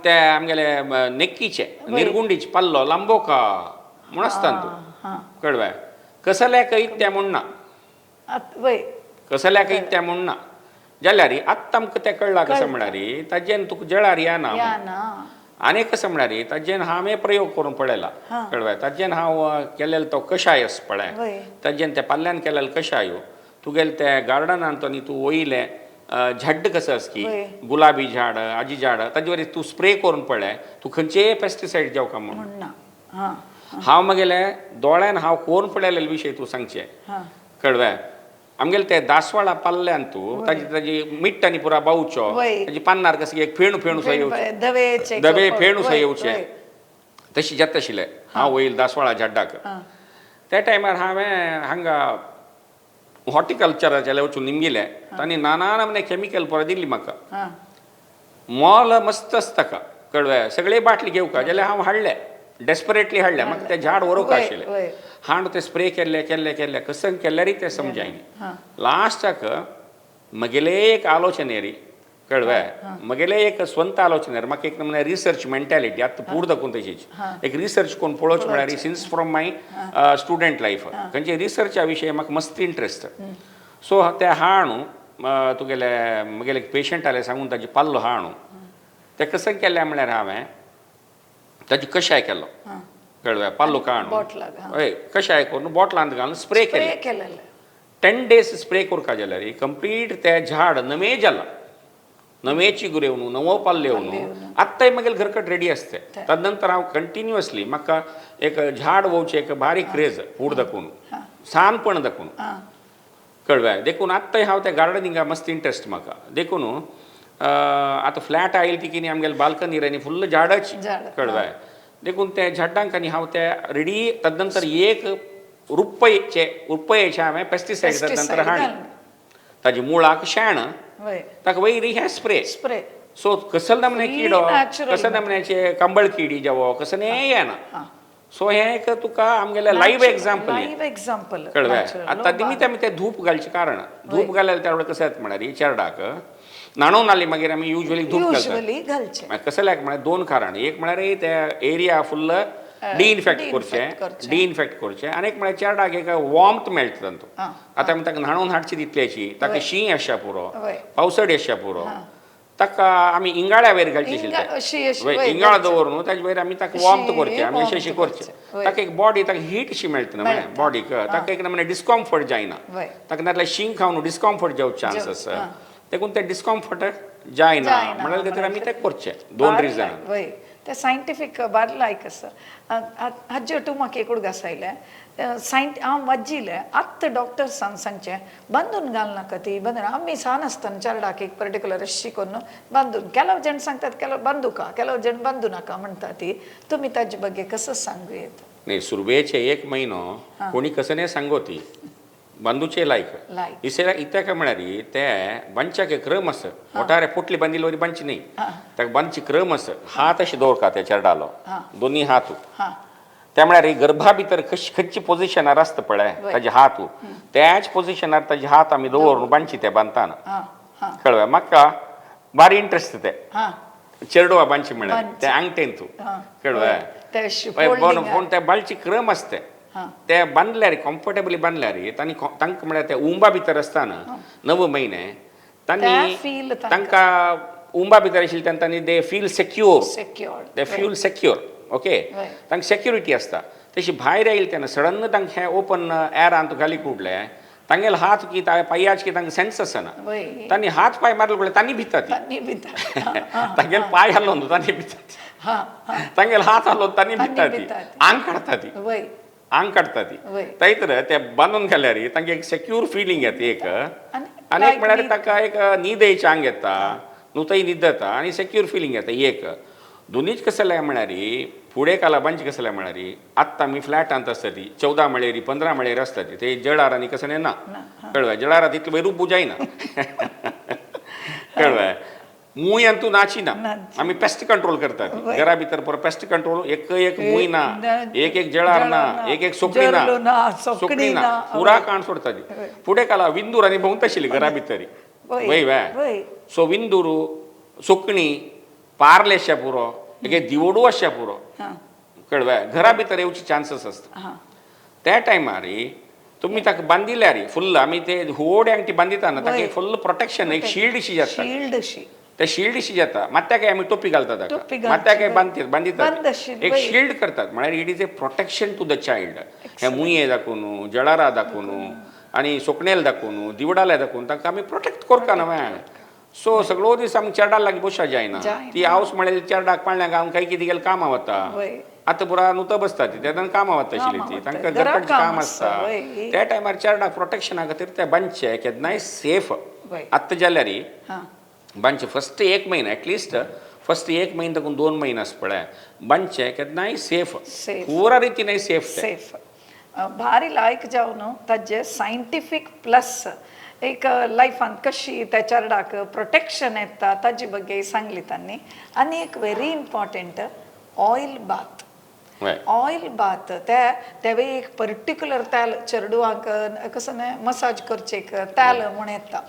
ते आमगेले नेक्कीचे निर्गुंडीचे पल्लो लांबोका म्हूण आसता तूं. कळ्ळें? कसल्याक इत्या म्हूण ना. वय. कसल्याक इत्या म्हूण ना जाल्यार आत्तां आमकां तें कळ्ळां कसं म्हळ्यार ताजेन तुका जळार येना. या ना. आनी कसं म्हळ्यार ताजेन हांवें प्रयोग करून पळयला, कळ्ळें? ताजेन हांव केलेलो तो कशाय आसा पळय, वय. ताजेन त्या पाल्यान केलेलो कशाय, तुगेले त्या गार्डनान तो न्ही तूं वयलें झाड कसं आसा की वय. गुलाबी झाड आजी झाड ताजे वयर तूं स्प्रे करून पळय, तूं खंयचेय पेस्टिसायड जावका म्हूण म्हण ना. हां. हांव मगेले दोळ्यान हांव कोण पळयलेले विशय तूं सांगचें, हां. कळ्ळें? आमगेले ते दासवाळा पाल्ल्यान तूं ताजी ताजी मिट्ट आनी पुरा बावचो, वय. ताजी पान्नार कसं एक फेणू फेणू सो येवचो, धवेचे धवे फेणू सो वय, येवचे वय. तशी जाता आशिल्लें. हांव वयल दासवाळा झाडाक हां. त्या टायमार हांवें हांगा हॉर्टिकल्चराच्या वचून निमगिलें, तांणी नाना नमने केमिकल पुरा दिली म्हाका. हां. मोल मस्त आसता का, कळ्ळें? सगळे बाटली घेवका जाल्यार हांव हाडले, डेस्परेटली हाडले, म्हाका तें झाड व्हरूंक वय, आशिल्लें. वय. हांव तें स्प्रे केल्ले केल्ले केल्ले कसं केल्यारय तें समजायनी. हां. लास्टाक म्हगेले एक आलोचनेरी, कळ्ळें? म्हगेले एक स्वंत आलोचनेर, म्हाका एक नमुने रिसर्च मेंटॅलिटी आतां पूर दाखोवन तशीच एक रिसर्च कोण पळोवचें म्हळ्यार since from my student life खंयचे रिसर्चा विशय म्हाका मस्त इंट्रस्ट. सो ते हाणू तुगेले म्हगेले पेशंट आले सांगून ताजे पाल्लो हाणू ते कसं केलें म्हळ्यार हांवें ताजे कशाय केलो, कळ्ळें? पाल्लो काणू बॉटलाक, हां. हय, कशाय करून बॉटलांत घालून स्प्रे स्प्रे केले. केलेले. 10 डेज स्प्रे करका जाल्यार कंप्लीट ते झाड नवे जाला, नवे चिगूर येवन नवो पाल्लो येवन आत्ताय मागीर घरकट रेडी आसते. तदनंतर हांव कंटिन्युअसली म्हाका एक झाड वोवचें एक बारीक क्रेज फूड दाखोवन सानपण दाखोवन, हां. कळ्ळें? देखून आत्ताय हांव त्या गार्डनिंगा मस्त इंट्रस्ट म्हाका. देखून आतां फ्लॅट आयली ती कितें आमगेले बाल्कनीर आनी फुल्ल झाडाची, झाडां. कळ्ळें? देखून त्या झाडांक आनी हांव ते रेडी. तदनंतर एक रुपयेचे रुपयेचे हांवें पेस्टिसायड तदनंतर Pesticide हाडले, घालून. ताजे मुळाक शेण, वय. ताका वयर हें स्प्रे. स्प्रे. सो कसल नमने Fully किडो natural. कसं नमन्याचे कंबळ किडी जावो कसं नाही येना. हां. सो हें एक तुका आमगेलें लायव्ह एग्जाम्पल, लायव्ह एग्जाम्पल. कळ्ळें? आतां निमित्त आमी ते धूप घालचें कारण धूप घाल्यार त्या वेळार कसं येता म्हळ्यार चेरडाक न्हाणोवन आली मागीर आमी युजली धूप घालतात. युजली घालचे. मागीर कसं लायक म्हळ्यार दोन कारण, एक म्हळ्यार ते एरिया फुल्ल डिइनफेक्ट करचें, करचें. डिइनफेक्ट करचें, आनी एक म्हळ्यार चेरडाक एक वॉर्मथ मेळटा तांतूं. हां. आतां आमी ताका न्हाणोवन हाडची तितल्याची ताका वय. शीं आसच्या पुरो, वय. पावसाळी आसच्या पुरो, ताका आमी इंगाळ्या वयर घालची आशिल्ले. अशी अशी वय, वय, इंगाळ घालचे. दवरून न्हू ताजे वयर आमी ताका अशी वॉर्मथ करचें, आमी अशें warmth अशें करचें, करचें, वय. ताका एक बॉडी ताका हीट शी मेळटा न्हू मेळटा. बॉडीक, ताका एक नमूने डिस्कम्फर्ट जायना, वय. ताका नाल्यार शीं खावन डिस्कम्फर्ट जावचो चान्स जाव- आसा, हां. देखून तें डिस्कम्फर्ट जायना जायना म्हणल्यार खातीर आमी तें करचें दोन बारी रिजन. लायक, वय, ते सायंटिफीक बारी लायक आसा. हाजे तूं म्हाका एकूड घासायलें सायंट हांव वाज्जिलें आत्तां डॉक्टर्सान सांगचें बांदून घालनाका ती बांदून. आमी सान आसतना चेरडाक एक पर्टिक्युलर अशी करून बांदून, केलव जण सांगतात केलव बांदुका, केलव जण बांदू नाका म्हणटा ती, तुमी ताजे ಬಗ್ಗೆ कसं सांगू येता? न्ही, सुरवेचे एक म्हयनो कोणी कसं नाही सांगो ती बांदूचे लायक लायक. इसे इत्याक म्हळ्यार ते बांदच्याक एक क्रम आसा, वटारे पोटली बांदिल्ली वरी बांदची न्ही, ताका बांदची क्रम आसा, हात अशें दवरता त्या चेरडालो दोनी हात, हां. त्या म्हळ्यार गर्भा भितर खंयची पोजिशनार आसता पळय वय. ताजे हात, त्याच पोजिशनार ताजे हात आमी दवरून बांदची ते बांदताना, हां हां. कळ्ळें? म्हाका बारी इंट्रस्ट ते हां. चेरडुवा बांदची म्हळ्यार बांदची. ते आंगटेन तूं, हां. कळ्ळें? ते अशी हय, folding पूण ते बालची क्रम आसता, हां. ते बांदल्यार कम्फर्टेबली बांदल्यार तांणी तांकां म्हळ्यार ते उंबा भितर आसतना 9 म्हयने तांणी ते feel तांकां. तांकां उंबा भितर आशिल्ले तेन्ना तांणी they feel secure, secured, they feel secure, okay, वय. तांकां सेक्युरिटी आसता. तशी भायर आयली तेन्ना सडन तांकां हें ओपन एरांत घाली कुडले तांगेले हात की पांयाच की तांकां सेन्स आसना, वय. तांणी हात पांय मारले पळय तांणी भिता ती, तांणी भिता. तांगेले पांय हालोवन तांणी भिता ती, हां हां. तांगेले हात हालोवन तांणी तांणी भिता ती, भिता ती. आंग काडटा ती, वय. आंग काडटा ती. वय. तर ते बांदून घाल्यार तांकां एक सेक्यूर फिलींग येता एक, आनी आनी एक like म्हळ्यार न्हीद. ताका एक न्हिदेची आंग येता, नुतय न्हीद येता आनी सेक्यूर फिलींग येता एक. दोनीच कसले म्हळ्यार फुडें कालाबांची कसले म्हळ्यार आत्तां आमी फ्लॅटांत आसता ती 14 मळेरी 15 मळेरी आसता ती, ते जळार आनी कसलें ना, ना, कळ्ळें? जळारां तितलें वयर उबू जायना, कळ्ळें? मूय आनी तूं नाची ना, नाची. आमी पेस्ट कंट्रोल करतात वय. घरा भितर परत पेस्ट कंट्रोल, एक एक मूय ना, एक एक जळार ना, एक एक सोकणी ना, जरलो ना, सोकणी ना, पुरा वय. काण सोडटा ती. वय. फुडें काला विंदूर आनी भोंवता आशिल्ली घरा भितर, वय, वय वे, वय. सो विंदूर सोकणी पारले आसच्या पुरो, एक दिवडू आसच्या पुरो, हां. कळ्ळें? घरा भितर येवचे चान्सीस आसता. हां. त्या टायमार तुमी ताका बांदिल्यार फुल्ल आमी ते होड अंगठी बांदिता ना, ताका वय. फुल्ल प्रोटेक्शन, एक शिल्ड शी जाता. शिल्ड शी. ते शिल्ड शी जाता, मात ताका आमी टोपी घालता ताका, टोपी मात ताका घालची, बांदतात बांदितात बंद आशिल्ली, एक वय. शिल्ड करतात. म्हळ्यार it is a protection to the child. हे मुये दाखोवन, जळारां दाखोवन आनी सोकणेल दाखोवन, दिवडाले दाखोवन तांकां आमी प्रोटेक्ट करता न्हय. सो सगळो दीस आमी चेरडा लागीं बसो जायना. जायना. ती हावस म्हळ्यार चेरडाक पाळण्याक आमी काय कितें गेल्यार कामां वता. वय. आतां पुरा नुतो बसता ती, तेन्ना कामां वता आशिल्ली कामां ती, वता. तांकां घरा घरकडचें काम काम आसता, आसता. वय. त्या टायमार चेरडाक प्रोटेक्शना खातीर ते बांदचे केन्नाय सेफ. वय. आतां जाल्यार हां बांदचे फस्ट एक म्हयनो, एटलिस्ट फस्ट एक म्हयनो ताकून 2 म्हयने आसा पळय, बांदचे केन्नाय सेफ. Safe. पुरा रितीन सेफ ते. सेफ. भारी लायक जावन ताजे सायंटिफीक प्लस एक लायफान कशी त्या चेरडाक प्रोटेक्शन येता ताजे ಬಗ್ಗೆ सांगली तांणी. आनी एक व्हेरी इम्पॉर्टंट ऑयल बाथ. वय. ऑयल बाथ त्या तेवे एक पर्टिक्युलर तेल चेरडुवांक कसं न्हय मसाज करचे एक तेल म्हूण येता,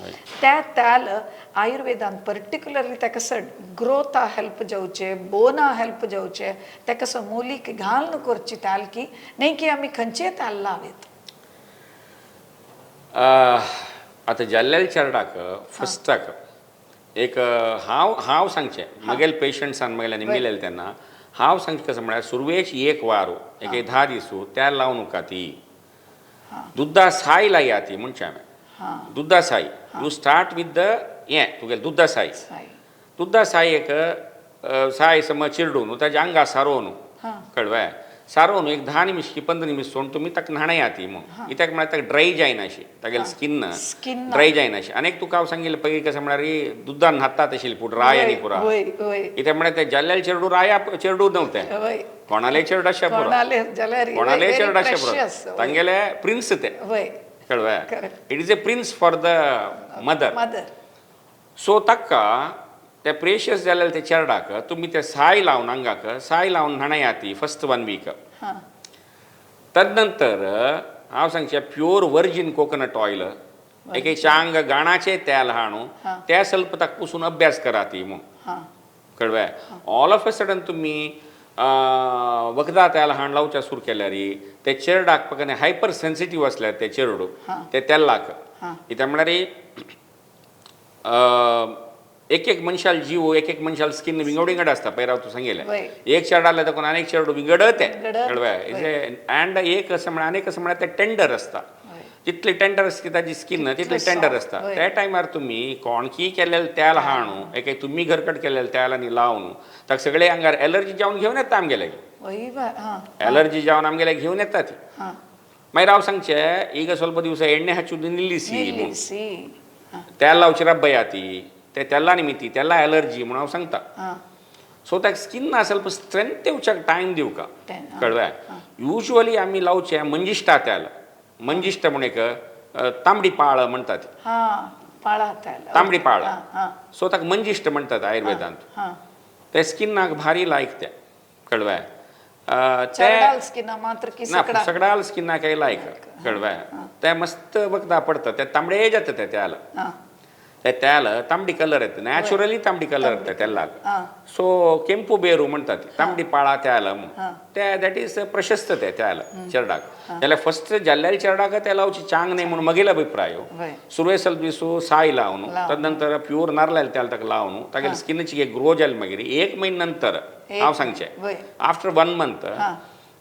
त्या तेल आयुर्वेदान पर्टिक्युलरली ताका कसं ग्रोथा हेल्प जावचे, बोना हेल्प जावचे, ते कसं मोलीक घालून करची तेल की न्ही की आमी खंयचेय तेल लावयत. आतां जाल्लेल चेरडाक फस्टाक एक हांव हांव सांगचें म्हगेले पेशंट्सान म्हगेले मेलेले तेन्ना हांव सांगचें कसं म्हळ्यार सुरवेक एक वार एक 10 दीस तेल लावं नाका, ती दुद्दा साय लाया ती म्हणचें हांवें. हां दुद्दा साय, you start with the हें तुगेलें दुद्दा साय. साय. दुद्दा साय एक साय समज चिरडून ताज्या आंगा सारोवन, हां कळवें, सारोवन एक 10 निमिश की 15 निमिश सोडून तुमी ताका न्हाणया ती म्हूण. कित्याक म्हळ्यार ताका ड्राय जायना अशी तागेली स्किन स्किन ड्राय जायना अशी. आनी एक तुका हांव सांगिल्लें पयलीं कसं म्हळ्यार दुद्दान न्हातात आशिल्ली पूण राय आनी पुरा. वय वय. कित्याक म्हळ्यार ते जाल्ल्याले चेरडू राया चेरडू न्हू तें, वय. कोणाले चेरडू आसचे पुरो, कोणाले जाल्यार कोणाले very चेरडू आसचे precious. पुरो, तांगेले प्रिन्स ते. वय. कळवें. Correct. It is a prince for the mother. Mother. So ताका ते प्रेशियस जाल्ले ते चेरडाक तुमी ते साय लावन आंगाक साय लावन न्हाणया ती फस्ट 1 वीक. हां तदनंतर हांव सांगचें प्योर वर्जीन कोकोनट ऑयल एक एक चांग गाणाचें तेल हाणू हां. ते ಸ್ವಲ್ಪ ताका पुसून अभ्यास करा ती म्हूण. हां कळवें. ऑल ऑफ अ सडन तुमी वखदां तेल हाण लावच्या सुरू केल्यार ते चेरडाक पळय हायपर सेन्सिटीव आसल्यार ते चेरडू हां. ते तेलाक. हां. कित्याक म्हळ्यार एक एक मनशाल जीव, एक एक मनशाल स्किन विंगड विंगड आसता. पयर हांव तूं सांगिल्लें वय. एक चेरडा आसल्यार ताका आनी एक चेरडू विंगड तें. विंगड. कळवें. अँड एक अशें म्हळ्यार आनी एक अशें म्हळ्यार तें टेंडर आसता. वय. जितली टेंडर आसता ताजी स्किन तितली टेंडर soft, आसता. वय. त्या टायमार तुमी कोणकी केलेलें तेल हाणू एक एक तुमी घरकट केलेलें तेल आनी लावन ताका सगळे आंगार एलर्जी जावन घेवन येता आमगेले. वय वय. हां एलर्जी जावन आमगेले घेवन येता ती. हां मागीर हांव सांगचें ಈಗ ಸ್ವಲ್ಪ ದಿವಸ ಎಣ್ಣೆ ಹಚ್ಚುದು ನಿಲ್ಲಿಸಿ म्हूण. निल्लिसी. हां तेल लावची रब्बया ती ते तेला निमित्ती तेला एलर्जी म्हणून हांव सांगता. हां सो ताका स्किना ಸ್ವಲ್ಪ स्ट्रेंथ येवच्याक टायम दिवका. Time, आं. कळवें. युज्वली आमी लावचें मंजिश्टा तेल. मंजिश्ट म्हूण एक तांबडी पाळ म्हणटात. हां पाळा तेल. तांबडी पाळ. हां हां सो ताका मंजिश्ट म्हणटात आयुर्वेदांत. हां ते स्किनाक भारी लायक तें. कळवें. ते चेरडाल स्किना मात्र की ना सगळा सगळ्या स्किनाक लायक. कळवें. ते मस्त वखदां पडटा ते तांबडे जाता ते तेल. हां ते तेल तांबडी कलर येता, नॅचरली तांबडी कलर येता तेलाक. हां सो केंपू बेरू म्हणटात तांबडी पाळा तेल म्हूण. हां. ते that is प्रशस्त ते तेल चेरडाक. जाल्यार फस्ट जाल्ल्याले चेरडाक ते लावची चांग न्ही म्हूण म्हगेलो अभिप्राय. वय. सुरवे ಸ್ವಲ್ಪ दिवस साय लावन लावन. तदनंतर प्युअर नारळाचें तेल ताका लावन तागेली स्किनाची एक ग्रो जाली मागीर 1 म्हयन्या नंतर एक हांव सांगचें वय. आफ्टर 1 मंथ हां.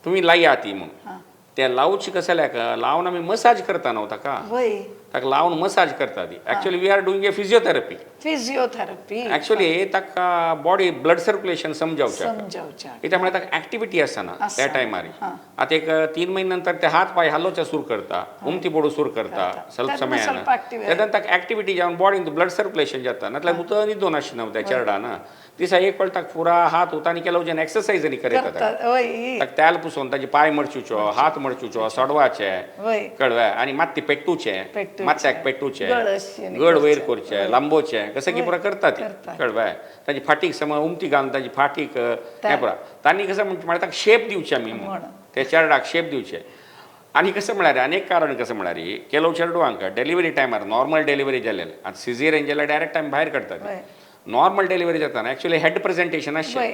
तुमी लाया ती म्हूण. हां ते लावची कसं जाल्यार लावन आमी मसाज करता न्हू ताका, वय. ताका लावन मसाज करता ती. Actually we are doing a physiotherapy. Physiotherapy. Actually ताका बॉडी ब्लड सर्क्युलेशन समजावचें. समजावच्या. कित्याक म्हळ्यार ताका एक्टिविटी आसना त्या आसना. टायमार. हां. आतां एक 3 म्हयने नंतर ते हात पांय हालोवचे सुरू करता, उमती पडूं सुरू करता करता. ಸ್ವಲ್ಪ तेन्ना समयान. ಸ್ವಲ್ಪ active तेन्ना ताका एक्टिविटी जावन बॉडीन ब्लड सर्क्युलेशन जाता. नातल्यार उत न्हिदून आशिल्लें न्हू त्या चेरडान दिसा एक फावट ताका पुरा हात उतानी केलो जेन्ना एक्सरसायज आनी करयता ताका. करता वय. ताका तेल पुसोवन ताजे पांय मडचुचो, हात मडचुचो, सोडवाचे. वय. कळवें. आनी मात्ती पेटूचे, पेटूचे. माथ्याक पेटूचे, गळ अशी आनी गळ वयर करचें. करचे, लांबोचे, कसं की पुरा करता ती. करता. कळवें. ताजी फाटीक समज उमती घालून ताजी फाटीक हें पुरा तांणी कसं म्हळ्यार ताका शेप दिवचे आमी म्हूण. म्हणून. ते चेरडाक शेप दिवचे. आनी कसं म्हळ्यार आनी एक कारण कसं म्हळ्यार ಕೆಲವು चेरडुवांक डिलिव्हरी टायमार नॉर्मल डिलिव्हरी जालेले आतां सिझेरियन जाल्यार डायरेक्ट आमी भायर काडटात. वय. नॉर्मल डिलिव्हरी जाताना एक्चुअली हेड प्रेझेंटेशन आसचें. वय.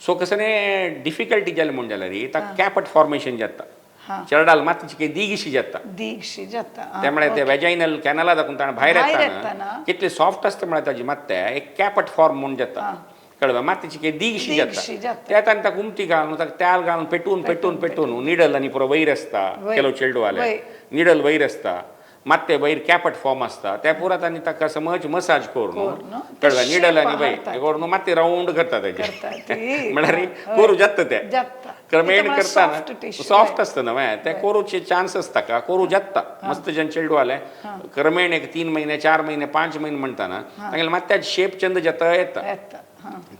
सो कसं न्ही डिफिकल्टी जाली म्हूण जाल्यार ताका कॅपट फॉर्मेशन जाता. चेरडाल मातीची काही दीगिशी जाता. दीगशी जाता. त्यामुळे ते वेजायनल कॅनला दाखवून ताणें भायर भायर येताना येताना. कितले सॉफ्ट आसता म्हळ्यार ताजी मात्या एक कॅपट फॉर्म म्हूण जाता, कळ्ळें? मातीची काही दीगशी दीगशी जाता. जाता. त्या ताणें ताका उमती घालून ताका तेल घालून पेटून पेटून पेटून निडल आनी पुरो वयर आसता. केलो चेडवाले निडल वयर आसता, मात्ते वयर कॅपट फॉर्म आसता, त्या पुरा तांणी ताका समज मसाज करून, करून, कळ्ळें? ते निडल आनी shape वयर हाडटा. करून मात्ते रावंड करता करता ताजे ती. म्हळ्यार करू जाता ते जाता. क्रमेण करता, सॉफ्ट टिश्यू. सॉफ्ट आसता न्हय ते करूचे चान्स आसता का करू जाता. मस्त जन चेडू आले क्रमेण एक 3 महिने 4 महिने 5 महिने म्हणताना तांगेले मात्या शेप चंद जाता येता. येता.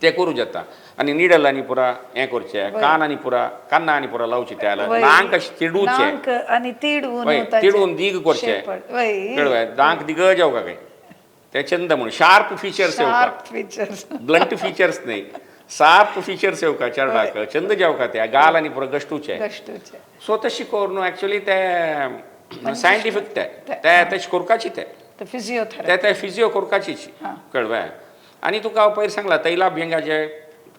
ते करू जाता. आनी निडल आनी पुरा हें करचें, कान आनी पुरा कान्ना आनी पुरा लावची त्याला नांक अशें तिडूचें. नांक आनी तिडवून वय, तिडवून दीग करचें. वय. कळ्ळें? दांक दिग जावका काय ते चंद म्हणून शार्प फिचर्स येवका. Sharp features. ब्लंट फिचर्स न्ही, शार्प फिचर्स येवका चेरडाक चंद जावका ते गाल आनी पुरा गश्टूचे. गश्टूचे. सो तशी करून एक्चुअली ते सायंटिफीक ते ते तशें करपाची ते ते फिजियोथेरपी ते ते फिजियो करपाचीच, कळ्ळें? आनी तुका हांव पयर सांगला तैलाभ्यंगाचे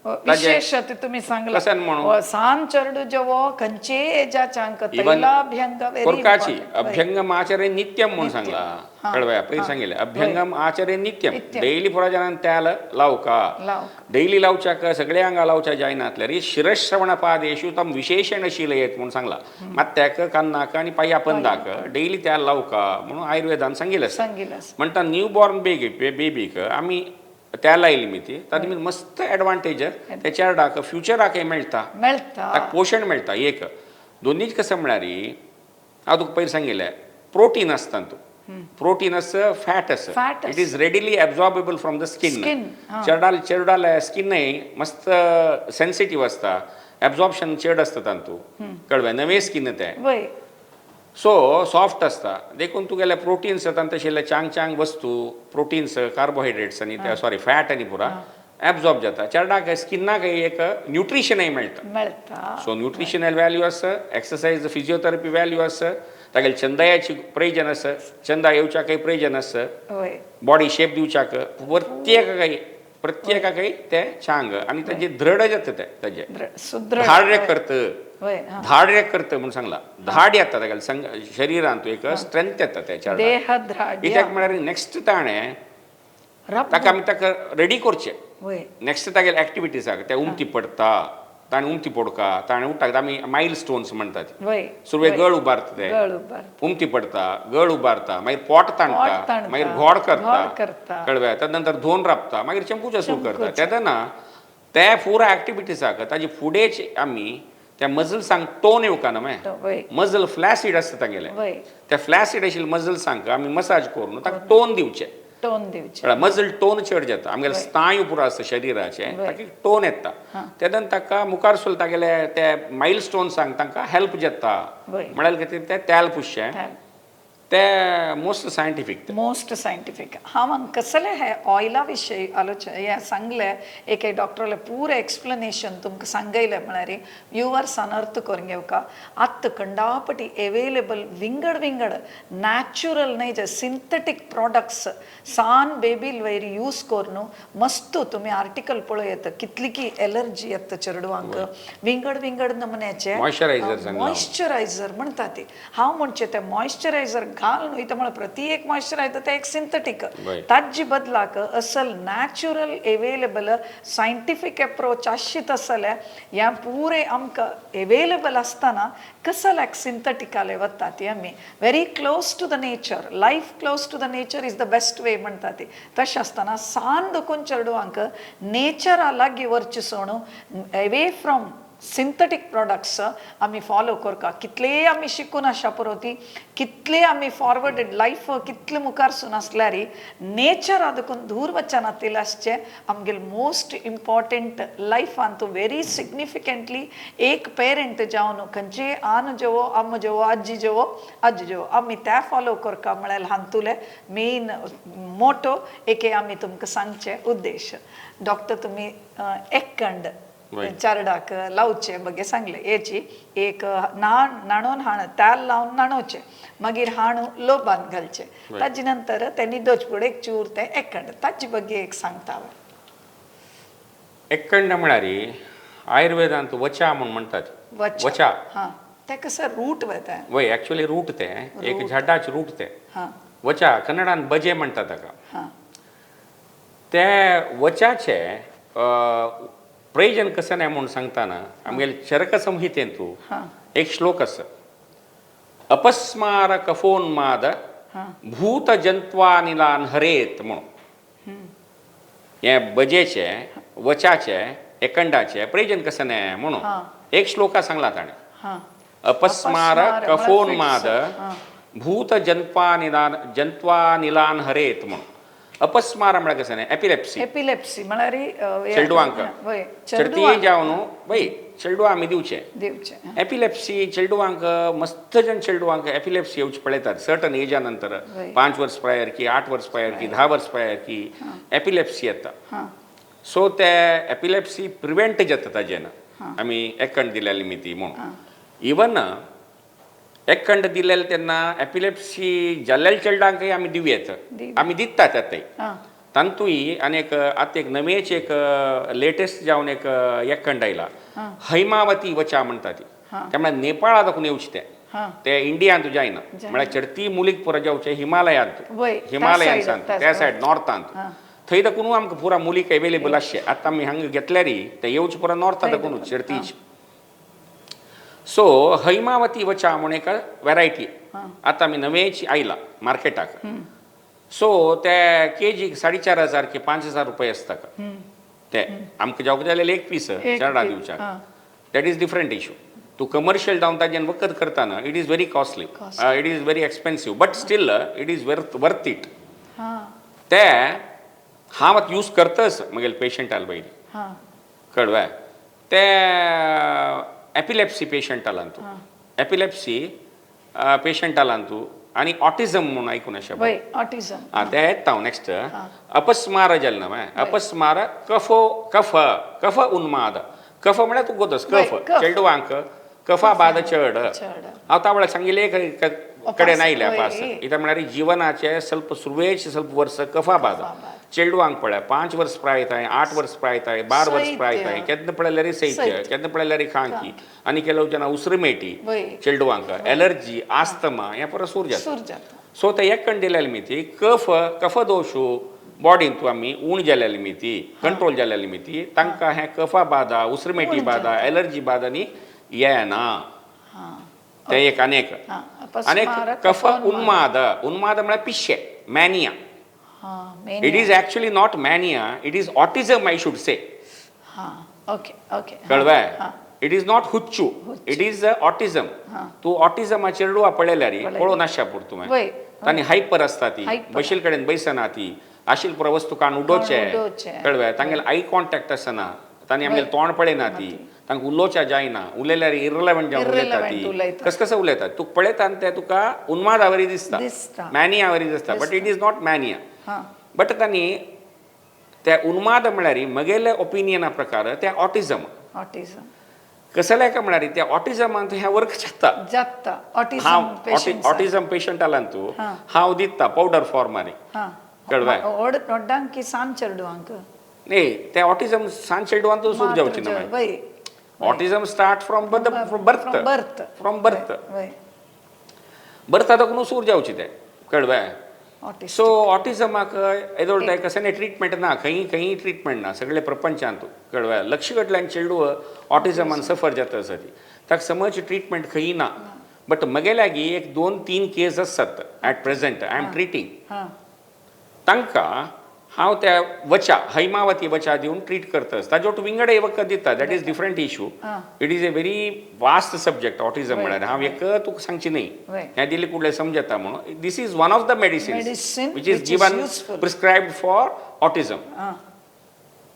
विशेष ते तुम्ही सांगला. कशें म्हणून? सान चेडू जेवो खंयचे एजाच्यांक इवन तैलाभ्यंग व्हेरी कोरकाची इम्पॉर्टंट. अभ्यंगम आचरे नित्यम म्हणून सांगला, कळ्ळें? पयर सांगिल्लें अभ्यंगम आचरे नित्यम. नित्यम. डेली पुरा जाणान तेल लावका. लावका. डेली लावच्याक सगळ्या आंगा लावच्या जायनातल्यार शिरश्रवण पादेशु तम विशेषण शीलयेत म्हणून सांगला. मात्याक कान्नाक आनी पाया पंदाक डेली तेल लावका म्हणून आयुर्वेदान सांगिल्लें आसा. सांगिल्लें आसा. म्हणटा न्यू बॉर्न बेबी बेबीक आमी तेल लायली मी ती तातूंत मस्त एडवांटेज त्या चेरडाक फ्युचराकय मेळटा. मेळटा. ताका पोशण मेळटा. एक दोनीच कसं म्हळ्यार हांव तुका पयर सांगिल्लें प्रोटीन आसता तातूंत, प्रोटीन आसा, फॅट आसा, Fat. It is readily absorbable from the skin. Skin. चेरडाल चेरडाल स्किनय मस्त सेन्सिटीव आसता, एब्जॉर्बशन चड आसता तातूंत, कळ्ळें? नवें स्कीन तें. वय. सो सॉफ्ट आसता देखून तुगेले प्रोटीन्स तांत आशिल्ले चांग चांग वस्तू प्रोटीन्स कार्बोहायड्रेट्स आनी सॉरी फॅट आनी पुरा एब्जॉर्ब जाता. चेरडाक स्किनाक एक न्युट्रिशनय मेळटा. मेळटा. सो न्युट्रिशनल व्हॅल्यू आसा, एक्सरसायज फिजियोथेरपी व्हॅल्यू आसा, तागेले चंदयाची प्रयोजन आसा, चंदा येवच्याकय प्रयोजन आसा, वय. बॉडी शेप दिवच्याक प्रत्येकाकय प्रत्येकाकय ते चांग आनी ताजे दृढ जाता ते ताजे सुदृढ. धाड करता. वय. धाड करता म्हणून सांगला. धाड येता तागेले संग शरिरांत एक स्ट्रेंथ येता त्या चेरडाक. देह द्राढ्य. कित्याक म्हळ्यार नेक्स्ट ताणें ताका आमी ताका रेडी करचें. वय. नेक्स्ट तागेले एक्टिविटीजाक ते उमती पडटा, ताणें उमती पडका, ताणें उठटा, आमी मायल स्टोन्स म्हणटात. वय. सुरवेक गळ उबारता ते, गळ उबार. उमती पडटा, गळ उबारता, मागीर पोट ताणटा, ताणटा, मागीर घोड करता, घोड करता. कळ्ळें? तद नंतर धोन राबता, मागीर चंपूचा सुरू करता. तेन्ना ते पुरा एक्टिविटीजाक ताजे फुडेच आमी त्या मजल्सांक टोन येवका ना वय. मजल फ्लॅसीड आसता तागेलें, वय. त्या फ्लॅसीड आशिल्ले मजल्सांक आमी मसाज करून ताका टोन दिवचें. टोन दिवचें. कळ्ळें? मजल टोन चड जाता, आमगेले स्नायू पुरो आसता शरिराचे, ताका टोन येता. तेन्ना ताका मुखार सुल तागेले ते मायल स्टोन्सांक तांकां हेल्प जाता. वय. म्हळ्यार कितें तें तेल पुसचें ते मोस्ट सायंटिफीक. Most scientific. हांव कसले हे ऑयला विशयी आलोचना हें सांगलें एके डॉक्टराले पुरें एक्सप्लेनेशन तुमकां सांगयलें म्हळ्यार व्युवर्सान अर्थ करून घेवका. आतां कंडापटी एवेलेबल विंगड विंगड नॅचुरल न्हय जे सिंथेटीक प्रोडक्ट्स सान बेबील वयर यूज करून मस्त तुमी आर्टिकल पळयत कितली की एलर्जी येता चेडवांक विंगड विंगड नमुन्याचे मॉइश्चरायझर. मॉइश्चरायझर म्हणटा ती. हांव म्हणचें ते मॉइश्चरायझर घाल न्हय तर म्हळ्यार प्रति एक मॉइश्चरायझर ते एक सिंथेटीक, ताजी बदलाक असल नॅचुरल एवेलेबल सायंटिफीक एप्रोच आशित आसले ह्या पुरें आमकां एवेलेबल आसतना कसल्याक सिंथेटिकाले वता ती आमी very close to the nature, life close to the nature is the best way म्हणटा ती. तशें आसतना सान दखून चेडवांक नेचरा लागीं व्हरचें सोडून एवे फ्रॉम सिंथेटीक प्रोडक्ट्स आमी फॉलो करता. कितलेय आमी शिकून आशा पुरो ती कितले आमी फॉरवर्डेड लायफ कितले मुखार सून आसल्यार नेचरा देखून दूर वचना तिलें आसचें आमगेले मोस्ट इम्पॉर्टंट लायफान तूं व्हेरी सिग्निफिकंटली एक पेरंट जावन खंयचे आन जेवो आम जेवो आजी जेवो आजी जेवो आमी त्या फॉलो करता म्हळ्यार हातूंतलें मेन मोटो एके आमी तुमकां सांगचें उद्देश. डॉक्टर तुमी एकंड चारडाक लावचे बगे सांगले हेची एक न्हाणोवन हाण तेल लावन न्हाणोवचें, मागीर हाणू लोबान घालचें, ताजे नंतर ते निदोच एक चूर तें एकंड ताजे बगे एक सांगता. एकंड म्हळ्यार आयुर्वेदांत वचा म्हूण म्हणटात. वचा ते कसं रूट वता. वय, एक्चुअली रूट ते एक झाडाचे रूट ते. वचा कन्नडान बजे म्हणटा ताका. ते वचाचे प्रयोजन कसं नाही म्हणून सांगताना आमगेले चरक संहितेंतू एक श्लोक आसा, अपस्मार कफोन्माद भूत जंत्वानिलान हरेत म्हणून. हे बजेचे वचाचे एकंडाचे प्रयोजन कसं नाही म्हणून एक श्लोका सांगला ताणें. अपस्मार अपस्मार, कफोन्माद मला भूत जंत्वानिलान जंत्वानिलान हरेत म्हणून. अपस्मार म्हळ्यार कसं नाही, एपिलेप्सी. एपिलेप्सी म्हळ्यार चेडवांक. वय. चेडती चेडवांक जावन वय, चेडवां आमी दिवचे. दिवचे. एपिलेप्सी चेडवांक, मस्त जण चेडवांक एपिलेप्सी येवची पळयतात सर्टन एजा नंतर. 5 वर्स प्रायर की 8 वर्स प्रायर की 10 वर्स प्रायर की एपिलेप्सी येता. सो ते एपिलेप्सी प्रिवेंट जाता ताजेन आमी एकंड दिलेली मिती म्हणून. इवन एकंड दिलेले तेन्ना एपिलेप्सी जाल्लेल्या चेडवांकय आमी दिवं येत, आमी दितात आतां. तांतूय आनी एक आतां एक नवेच एक लेटेस्ट जावन एक एकंड आयला, हैमावती वचा म्हणटा ती. त्यामुळे नेपाळा दाखून येवचें तें. ते इंडियांत जायना, म्हळ्यार चडती मुलीक पुरा जावचें हिमालयांत. त्या हिमालयांत, side, त्या सायड नॉर्थांत. थंय दाखून आमकां पुरा मुलीक अवेलेबल आसचें. आतां आमी हांगा घेतल्यार ते येवचें पुरा नॉर्था दाखून चडतीच. सो हैमावती वचा म्हूण एक वेरायटी आतां आमी नवेच आयला मार्केटाक. सो ते केजीक 4500 की 5000 रुपये आसता ते. आमकां जावंक जाल्यार एक पीस एक चेरडा piece, दिवच्याक, that is different issue. तूं कमर्शियल जावन ताजेन वखद करतना it is very costly, it is very expensive, but still it is worth it. ते हांव आतां यूज करतच म्हगेले पेशंटाल पयलीं. कळ्ळें? ते एपिलेप्सी पेशंटालान तूं, एपिलेप्सी पेशंटालान तूं आनी ऑटिझम म्हणून आयकून आशा. वय, ऑटिझम. आं, ते येता हांव नेक्स्ट. अपस्मार जालें ना? अपस्मार कफो कफ कफ उन्माद. कफ म्हळ्यार तुका गोतस कफ. कफ. चेडवांक कफा बाद चड. चड. हांव तावळा सांगिल्ले कडेन आयल्या पास. कित्याक म्हळ्यार जिवनाचे ಸ್ವಲ್ಪ सुरवेचे ಸ್ವಲ್ಪ वर्स कफा बाद चेडवांक पळय, 5 वर्स प्राय, 8 वर्स प्राय, 12 वर्स प्राय, केन्ना पळयल्यार सैत्य, केन्ना पळयल्यार खांकी आनी ಕೆಲವು ಜನ उसरमेटी. चेडवांक एलर्जी, आस्थमा हें परत सूर जाता. सूर जाता. सो ते एक दिलेली मिती कफ कफ दोशू बॉडींत आमी उण जालेली मिती, कंट्रोल जालेली मिती, तांकां हें कफा बादा, उसरमेटी बादा, एलर्जी बादा न्ही येना. ते एक आनी एक आनी एक अपस्मार कफ उन्माद. उन्माद म्हळ्यार पिशे, मॅनिया. It is actually not mania, it is autism, I should say. हां ओके ओके कळवें? It is not हुच्चू, it is autism. तूं ऑटिझमाचेर चेडवा पळयल्यार पळोवन आसच्या पुर तुवें. तांणी हायपर आसता ती. Hyper. बशील कडेन बैसना ती, आशिल पुरा वस्तू काडून उडोवचे. उडोवचे. कळवें? तांगेले I contact आसना, तांणी आमगेलें तोंड पळयना ती, तांकां उलोवच्या जायना, उलयल्यार इरलेवंट जावन उलयता. Irrelevant ती उलयता. कस कसं उलयतात, तुका पळयता आनी ते तुका उन्मादा वरी दिसता. दिसता. मॅनिया वरी दिसता, but it is not mania. But तांणी ते उन्माद म्हळ्यार म्हगेले ओपिनियना प्रकार ते ऑटिझम. ऑटिझम. कसले काय म्हळ्यार त्या ऑटिझमान हें वर्क जाता. जाता ऑटिझम हांव पेशंट. ऑटिझम पेशंटालान तूं हांव दिता पावडर फॉर्मानी. कळवें? व्हड व्हड्डांक की सान चेडवांक? न्ही, ते ऑटिझम सान चेडवान सुरू जावची ना. वय. Autism start from birth. From birth. From birth. Bertha दाखवून सूर जावची ते. कळवें? ऑटिझम. सो ऑटिझमाक येदोळ ते कसं ट्रिटमेंट ना, खंय खंय ट्रिटमेंट ना सगळे प्रपंचांत. कळवें? लक्ष कडल्यान चेडू ऑटिझमान सफर जाता आसा ती, ताका समज ट्रिटमेंट खंय ना. बट म्हगे लागीं एक दोन तीन केस आसात, at present I am treating. तांकां हांव त्या वचा, हैमावती वचा दिवन ट्रीट करता. ताजे वट विंगड वखद दिता, that is different issue. It is a very vast subject, autism म्हळ्यार हांव एक तुका सांगची न्ही. हें दिलें कुडलें समजता म्हणून. This is one of the medicine Medicine which is which is given, useful. Prescribed for autism.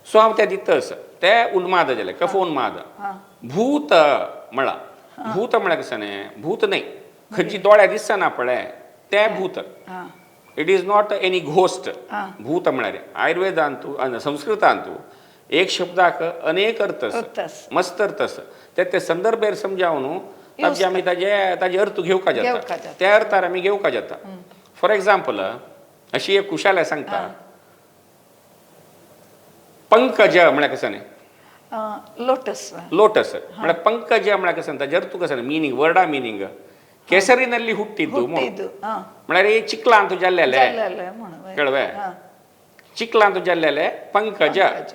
So हांव तें दिता आसा. ते उन्माद जाले, कफ उन्माद. भूत म्हळां, भूत म्हळ्यार कशें न्ही, भूत न्ही, खंयची दोळ्या दिसना पळय ते भूत. It is not any ghost. भूत म्हळ्यार आयुर्वेदांतू आनी संस्कृतांतू एक शब्दाक अनेक अर्थ अर्थ आसा. आसा. मस्त अर्थ आसा. ते ते संदर्भेर समजावन ताजे आमी ताजे ताजे अर्थ घेवका घेवका जाता. जाता. त्या अर्थार आमी घेवका जाता. फॉर एग्जाम्पल, अशी एक खुशालय सांगता, पंकज म्हळ्यार कशें न्ही? ಲೋಟಸ್. ಲೋಟಸ್ म्हळ्यार ಪಂಕಜ म्हळ्यार कसं ಅಂತ ಜರ್ತು ಕಸ ಮೀನಿಂಗ್, ವರ್ಡಾ ಮೀನಿಂಗ್ ಕೆಸರಿನಲ್ಲಿ ಹುಟ್ಟಿದ್ದು. ಹುಟ್ಟಿದ್ದು. म्हळ्यार हे ಚಿಕ್ಲ ಅಂತ ಜಲ್ಲೆಲೆ. ಜಲ್ಲೆಲೆ म्हणून. ಕಳವೆ ಚಿಕ್ಲ ಅಂತ ಜಲ್ಲೆಲೆ ಪಂಕಜ. ಪಂಕಜ.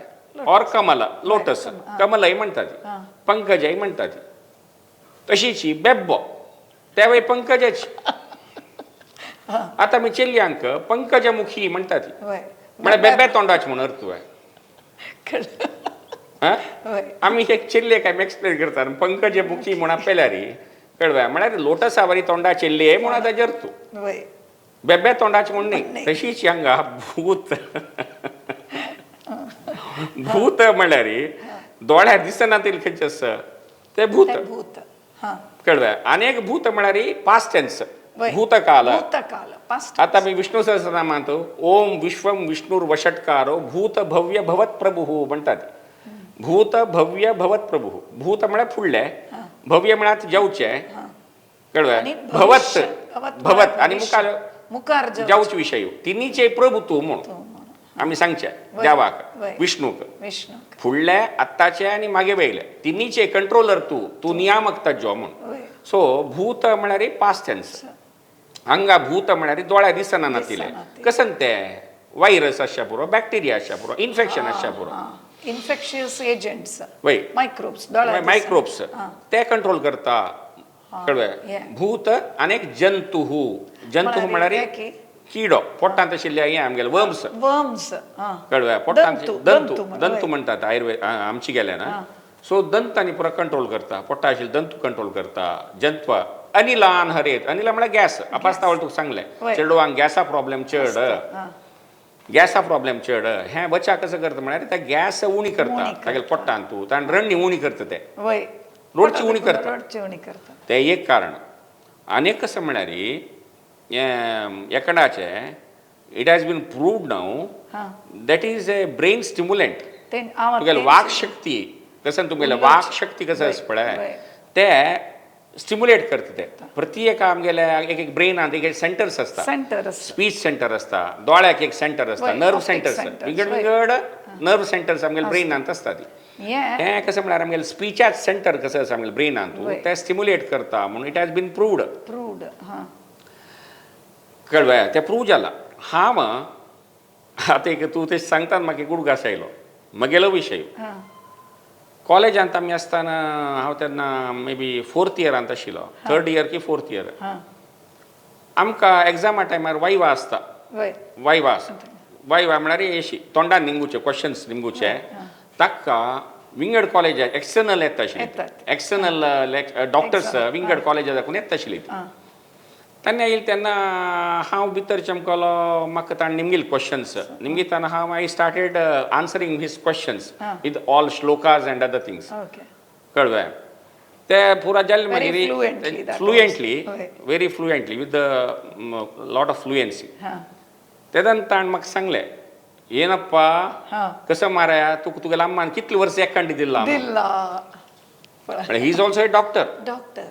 और कमल, लोटस, कमलय म्हणतात, पंकजय म्हणतात. तशीच ही बेब्बो, त्यावेळी पंकजाची. आता मी चेल्यांक पंकजमुखी म्हणतात, म्हळ्यार बेब्या तोंडाची म्हणून अर्थ आहे. कळलं. हा? वय. आम्ही एक चेल्लेक आमी एक्सप्लेन करतात पंकजमुखी म्हणून पेल्यारी कळव्या, म्हळ्यार लोटसावरी तोंडा चेल्ली म्हणून ताजेर तूं बेब्या तोंडाची म्हूण न्ही. न्ही. तशीच हांगा भूत, भूत म्हळ्यार दोळ्यार दिसना ते खंयचें आसा ते भूत. ते भूत. कळव्या, अनेक भूत म्हळ्यार पास्ट टेन्स, वय. भूतकाल. भूतकाल, पास्ट. आता मी विष्णू सहस्रनामांत ओम विश्वम विष्णूर वषटकारो भूत भव्य भवत प्रभू म्हणतात. भूत भव्य भवत प्रभू, भूत म्हळ्यार फुडले, भव्य म्हळ्यार जावचे, कळव्या, आणि भवत भविष्य, भवत भवत आणि भविष्य. मुखार मुखार जावचे. जावचे विशय तिन्हीचे प्रभू तूं म्हणून तूं म्हणून. आमी सांगचे वय. देवाक, वय. विष्णूक. विष्णू. फुडले, आत्ताचे आनी मागे वयले तिन्हीचे कंट्रोलर तूं, तूं नियामक ताजो म्हणून. सो भूत म्हळ्यार पास्ट टेन्स. हांगा भूत म्हळ्यार दोळ्या दिसना नातिले. दिसना ते. कसन ते व्हायरस आसच्या पुरो, बॅक्टेरिया आसच्या पुरो, इन्फेक्शन आसच्या पुरो. Infectious agents. वय. मायक्रोब्स, दोळ्या. मायक्रोब्स ते कंट्रोल करता, कळ्ळें? भूत अनेक जंतू, जंतू म्हळ्यार म्हळ्यार हे की? किडो, पोटांत आशिल्ले हे आमगेले वर्म्स. वर्म्स. कळ्ळें? पोटांत. दंतू. दंतू. दंतू. दंतू म्हणटात आयुर्वेद आमची गेले ना. सो दंतांनी पुरो कंट्रोल करता, पोटा आशिल्ले दंतू कंट्रोल करता. जंत्व अनिलान हरेत, अनिला म्हळ्यार गॅस. अपास्तावळ तुका सांगलें, चेडवांक गॅसा प्रॉब्लेम चड, गॅसा प्रॉब्लेम चड. हें बचा कसं करता म्हळ्यार त्या गॅस उणी करता. उणी. तागेले पोटांत तूं ताण रण्णी उणी करता ते. रोडची उणी करता. रोडची उणी करता. ते एक कारण. आनी एक कसं म्हळ्यार हें एकडाचें it has been proved now that is a brain stimulant. ते आवा तुगेले वाकशक्ती कसं, तुमगेले वाकशक्ती कसं आसा पळय, ते स्टिम्युलेट करता ते. प्रति एका आमगेल्या एक एक ब्रेनांत एक एक सेंटर्स आसता. सेंटर. स्पीच सेंटर आसता, दोळ्याक एक सेंटर आसता, नर्व optic centres, centers, विंगड विंगड नर्व सेंटर्स आमगेले ब्रेनांत आसता ती. हें कसं म्हळ्यार आमगेलें स्पिचाच सेंटर कसं आसा आमगेलें ब्रेनांत, तें स्टिम्युलेट करता म्हणून it has been proved. Proved. कळ्ळें? तें प्रूव जाला. हांव आतां एक तूं तें सांगता म्हाका एक उडगास आयलो म्हगेलो विशय. कॉलेजांत आमी आसतना, हांव तेन्ना मे बी फोर्थ इयरांत आशिल्लो, थर्ड इयर की फोर्थ इयर, आमकां एग्जामा टायमार वायवा आसता. वायवा आसता. वायवा म्हळ्यार अशी तोंडान निमगुचे क्वेश्चन्स निमगुचे. ताका विंगड कॉलेज एक्सटर्नल येता आशिल्ली. येतात. एक्सटर्नल डॉक्टर्स विंगड कॉलेजा दाखोवन येता आशिल्ली. तेन्ना येयले तेन्ना हांव भितर चमकलो. म्हाका ताणें निमगील क्वेश्चन्स निमगिताना हांव I started answering his questions with all shlokas and other things. कळ्ळें? ते पुरा जालें. Very fluently, मागीर that fluently, also. Very fluently, with lot of fluency. तेन्ना ताणें म्हाका सांगलें, ಏನಪ್ಪ, कसं माराया तुका तुगेल्या अम्मान कितली वर्स एकांडी दिला. दिला. He is also a doctor. Doctor.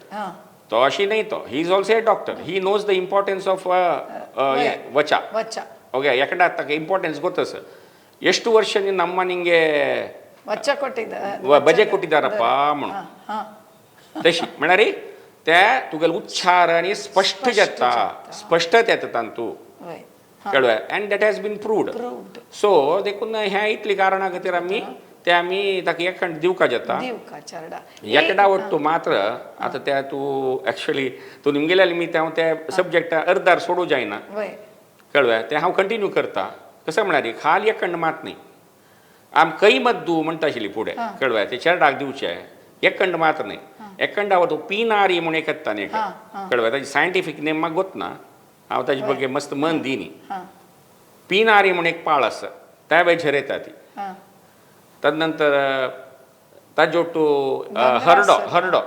तो अशी नाही, तो he is also a doctor. He knows the importance of ವಚ. ವಚ. ಓಕೆ, ಯಾಕಂದ್ರೆ ತಾಕ ಇಂಪಾರ್ಟೆನ್ಸ್ ಗೊತ್ತ ಸರ್. ಎಷ್ಟು ವರ್ಷ ನಿನ್ನ ಅಮ್ಮ ನಿಂಗೆ ವಚ ಕೊಟ್ಟಿದ್ದ. ಬಜೆ ಕೊಟ್ಟಿದ್ದಾರಪ್ಪ म्हणून. तशी म्हळ्यार ते तुगेले उच्चार आनी स्पश्ट जाता, स्पश्टता येता तांतू. कळ्ळें? And that has been proved. Proved. So देखून ह्या इतली कारणां खातीर आमी ते आमी ताका एकंड दिवका जाता. दिवका चरडा. एकडा ಒಟ್ಟು मात्र आतां त्या तूं एक्चुअली तूं निमगेल्या निमित्त हांव ते सब्जेक्ट अर्दार सोडूं जायना. कळ्ळें? तें हांव कंटिन्यू करता. कसं म्हळ्यार खाली एकंड मात न्ही, आम कई मद्दू म्हणटा आशिल्ली फुडें. कळ्ळें? ते चेरडाक दिवचे एकंड मात्र न्ही. एकंडावर तूं पिनारी म्हूण एक येता न्ही एक. कळ्ळें? ताजी सायंटिफीक नेम म्हाका गोत ना, हांव ताजे बगे मस्त मन दिनी. पिनारी म्हूण एक पाळ आसा, त्या वेळ झरयता ती. तदनंतर ताजे ಒಟ್ಟು हरडो, हरडो.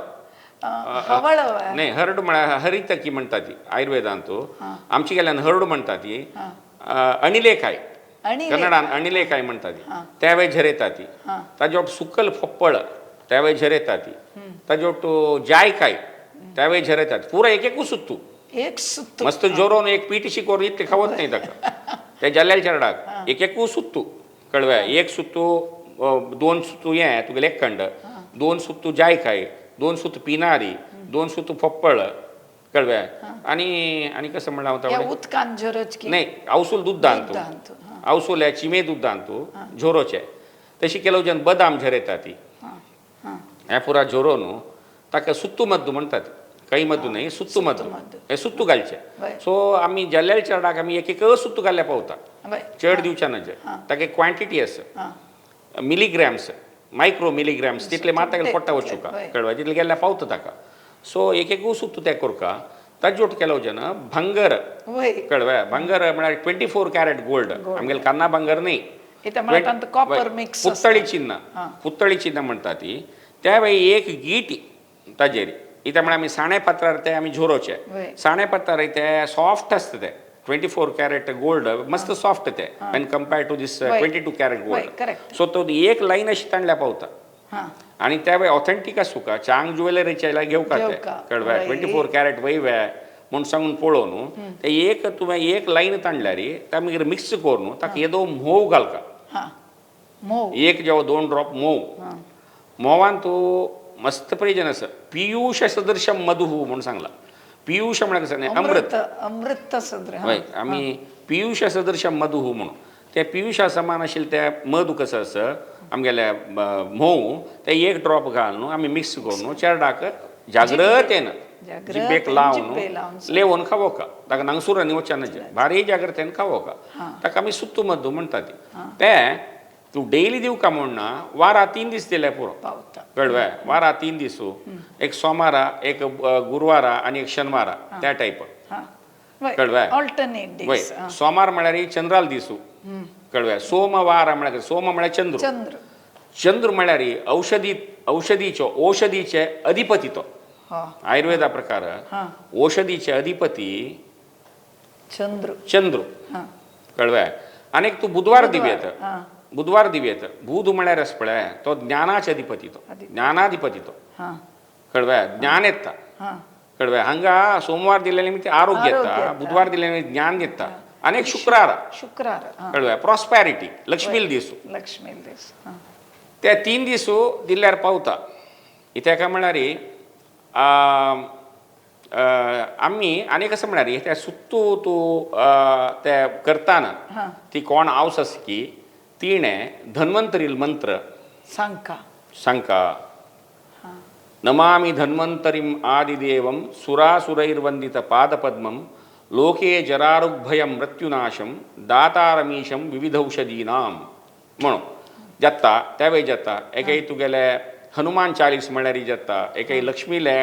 हवळ. नाही, हरड म्हळ्यार हरितकी म्हणटा ती आयुर्वेदांतू. आमची गेल्यान हरड म्हणटा ती. अणिलेकाय. आणि कन्नडान अणिलेकाय म्हणटा ती, त्या वेळ झरयता ती. ताजे ಒಟ್ಟು सुकल फप्पळ, त्या वेळ झरयता ती. ताजे ಒಟ್ಟು जायकाय, त्या वेळ झरयतात. पुरा एक एक सुत्तू. एक सुत्तू. मस्त जोरोन एक पीठ शिकोर इतले खावत नाही ताका. त्या जाल्यार चेरडाक एक एक सुत्तू. कळवे? एक सुत्तू. 2 सुतू हें तुगेलें एकंड, 2 सुतू जायकाय, 2 सुतू पिनारी, 2 सुतू फोप्पळ, कळवे. आनी आनी कसं म्हणलं हांव, उदकान झरच की नाही, आवसूल दुद्दांतू, आवसूल चिमे दुद्दांतू झोरोचे तशी ಕೆಲವು जन बदाम झरयता ती हें पुरा झोरो न्हू ताका सुत्तू मद्दू म्हणटात, काही मद्दू न्हय, सुत्तू मद्दू, हे सुत्तू घालचे. सो आमी जल्ल्याल चेरडाक आमी एक एक सुत्तू घाल्ल्या पावता, चड दिवच्या नजे, ताका क्वांटिटी आसा, मिलीग्रॅम्स, मायक्रो मिलीग्रॅम्स तितले मात ताका पोट्टा वचुका, कळवा, तितले गेल्ल्या पावता ताका. सो एक एक सुत्तू तें करका ताजे केलो जन भांगर, कळवे, भांगर म्हळ्यार 24 कॅरेट गोल्ड, आमगेले कान्ना भांगर न्ही, कॉपर मिक्स, पुत्तळी चिन्ह, पुत्तळी चिन्ह म्हणटा ती, त्या वेळी एक गीट ताजेर इत्या म्हळ्यार आमी साणे पात्रार ते आमी झोरोचे, साणे पात्रार ते सॉफ्ट आसता ते 24 कॅरेट गोल्ड मस्त सॉफ्ट ते when compare to this 22 carat gold. So तो एक लायन अशी ताणल्या पावता आनी त्या वेळी ऑथेंटीक आसूका चांग ज्वेलरीच्या घेवका ते, कळवे, 24 कॅरेट वयवे म्हूण सांगून पळोवन न्हू ते एक तुवें एक लायन ताणल्यार ते मागीर मिक्स करून ताका येदो म्होंव घालका, एक जेव्हा 2 ड्रॉप म्होंव, म्होंवान तूं मस्त प्रयोजन आसा. पियूष सदृशम मधुहू म्हणून सांगला, पियूष म्हळ्यार कसं न्ही, अमृत, अमृत सदृश, हय, आमी पियूष सदृशम मधुहू म्हणून त्या पियूषा समान आशिल्लें त्या मधू कसं आसा आमगेल्या म्होंव, ते एक ड्रॉप घाल न्हू आमी मिक्स करून चेरडाक जाग्रतेन जिबेक लावन लेवोन खावोका, ताका नांगसुरांनी वचना भारी जाग्रतेन खावोका, ताका आमी सुत्तू मधू म्हणटा ती. तें तूं डेली दिवका म्हूण ना, वारा 3 दीस दिल्यार पुरो, कळवे, वारा 3 दीस, एक सोमारा, एक गुरवारा आनी एक शनवारा, त्या टायप, कळवे, ऑल्टरनेट. सोमार म्हळ्यार चंद्राल दिसू, कळवे, सोमवार म्हळ्यार, सोम म्हळ्यार चंद्र, चंद्र म्हळ्यार औषधी, औषधीचो, औषधीचे अधिपती तो, आयुर्वेदा प्रकार औषधीचे अधिपती चंद्र, चंद्र, कळवे. आनी एक तूं बुधवार दिवयेत, बुधवार दिवयेत, बुध म्हळ्यार आसा पळय तो ज्ञानाचे अधिपती, तो ज्ञानाधिपती तो, कळवे, ज्ञान येता, कळवे. हांगा सोमवार दिल्ले निमित्त आरोग्य येता, बुधवार दिल्ले निमित्त ज्ञान येता, आनी एक शुक्रार, शुक्रार, कळवे, प्रॉस्पॅरिटी, लक्ष्मील दिसू, लक्ष्मील दीस, ते 3 दिसू दिल्यार पावता. इत्याक म्हळ्यार आमी आनी कसं म्हळ्यार त्या सुत्तू तूं ते करताना ती कोण आवस आसा की तिणें धन्वंतरील मंत्र सांगका, सांगका, नमामि धन्वंतरीम आदिदेवं सुरासुरैर्वंदित पादपद्मं लोके जरारुग्भयं मृत्युनाशं दातारमीशं विविधौषधीनां म्हणून जाता. त्या वेळी जाता एकय तुगेले हनुमान चालीस म्हळ्यार जाता, एकय लक्ष्मीले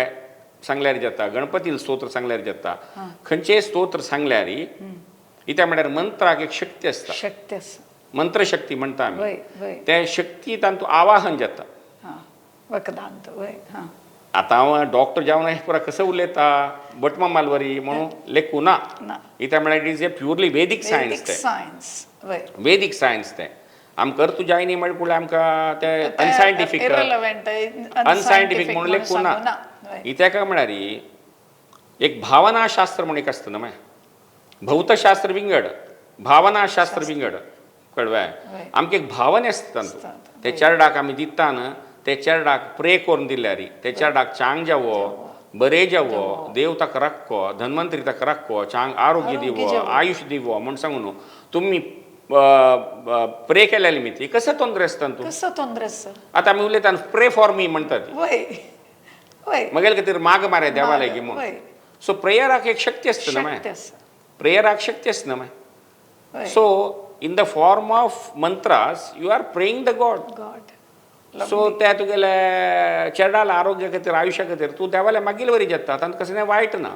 सांगल्यार जाता, गणपतील स्तोत्र सांगल्यार जाता, खंयचेय स्तोत्र सांगल्यार इत्या म्हळ्यार मंत्राक एक शक्ती आसता, शक्ती आसा, मंत्रशक्ती म्हणटा आमी, ते शक्ती तांतूं आवाहन जाता. वखदांत आतां हांव डॉक्टर जावन हें पुरा कसं उलयता बटमा मालवरी म्हणून लेखूं ना, इत्या म्हळ्यार it is a purely Vedic science, तें सायन्स, वेदीक सायन्स तें आमकां अर्थ जायनी म्हळ्यार आमकां तें अनसायंटिफीक, अनसायंटिफीक म्हणून लेखूं ना. इत्याक म्हळ्यार एक भावनाशास्त्र म्हणून एक आसता न्हू, मागीर भौतशास्त्र विंगड, भावनाशास्त्र विंगड, कळवे, आमकां एक भावना आसता तातूंत, ते चेरडाक आमी दिता न्हू ते चेरडाक प्रे करून दिल्यार ते चेरडाक चांग जावो, बरें जावो, देव ताका राखो, धन्वंतरी ताका राखो, चांग आरोग्य दिवो, आयुश दिवो म्हूण सांगून न्हू तुमी प्रे केल्या निमित्त कसं तोंदरे आसता तूं, कसो तोंदरे आसता. आतां आमी उलयता प्रे फॉर मी म्हणटा ती, मगेले खातीर माग मारे देवा लागीं म्हूण. सो प्रेयराक एक शक्ती आसता न्हू, मागीर प्रेयराक शक्ती आसता न्हू मागीर. So in the form of mantras you are praying the God. So त्या तुगेले चेरडाला आरोग्य खातीर, आयुश्या खातीर तूं देवाल्या मागील वरी जाता, तांकां कसलें वायट ना,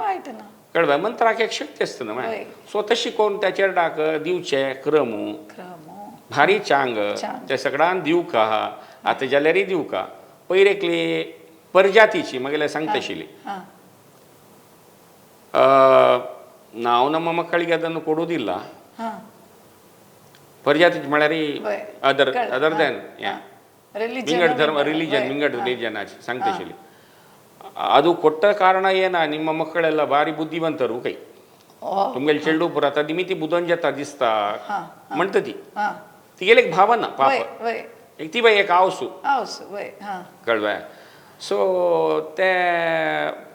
कळवे, मंत्राक एक शक्ती आसता न्हू मागीर. सो तशी करून त्या चेरडाक दिवचें क्रम भारी चांग ते सगळ्यान दिवका, आतां जाल्यारय दिवका. पयर एकली परजातीची मगेले सांगता आशिल्ली, ನಾವು ನಮ್ಮ ಮಕ್ಕಳಿಗೆ ಅದನ್ನು ಕೊಡುವುದಿಲ್ಲ. ಪರ್ಜಾತಿ म्हळ्यार अदर अदर दॅन ವಿಂಗಡ ಧರ್ಮ, ರಿಲಿಜನ್, ವಿಂಗಡ ರಿಲಿಜನ್ सांगता आशिल्ली. ಅದು ಕೊಟ್ಟ ಕಾರಣ ಏನ, ನಿಮ್ಮ ಮಕ್ಕಳೆಲ್ಲ ಭಾರಿ ಬುದ್ಧಿವಂತರು ಕೈ तुमगेले चेडू पुरा आतां निमिती बुदोन जाता दिसता म्हणटा ती, तिगेले एक भावना पाप. एक ती बाई एक आवसू. आवस वय हां. कळ्ळें? सो ते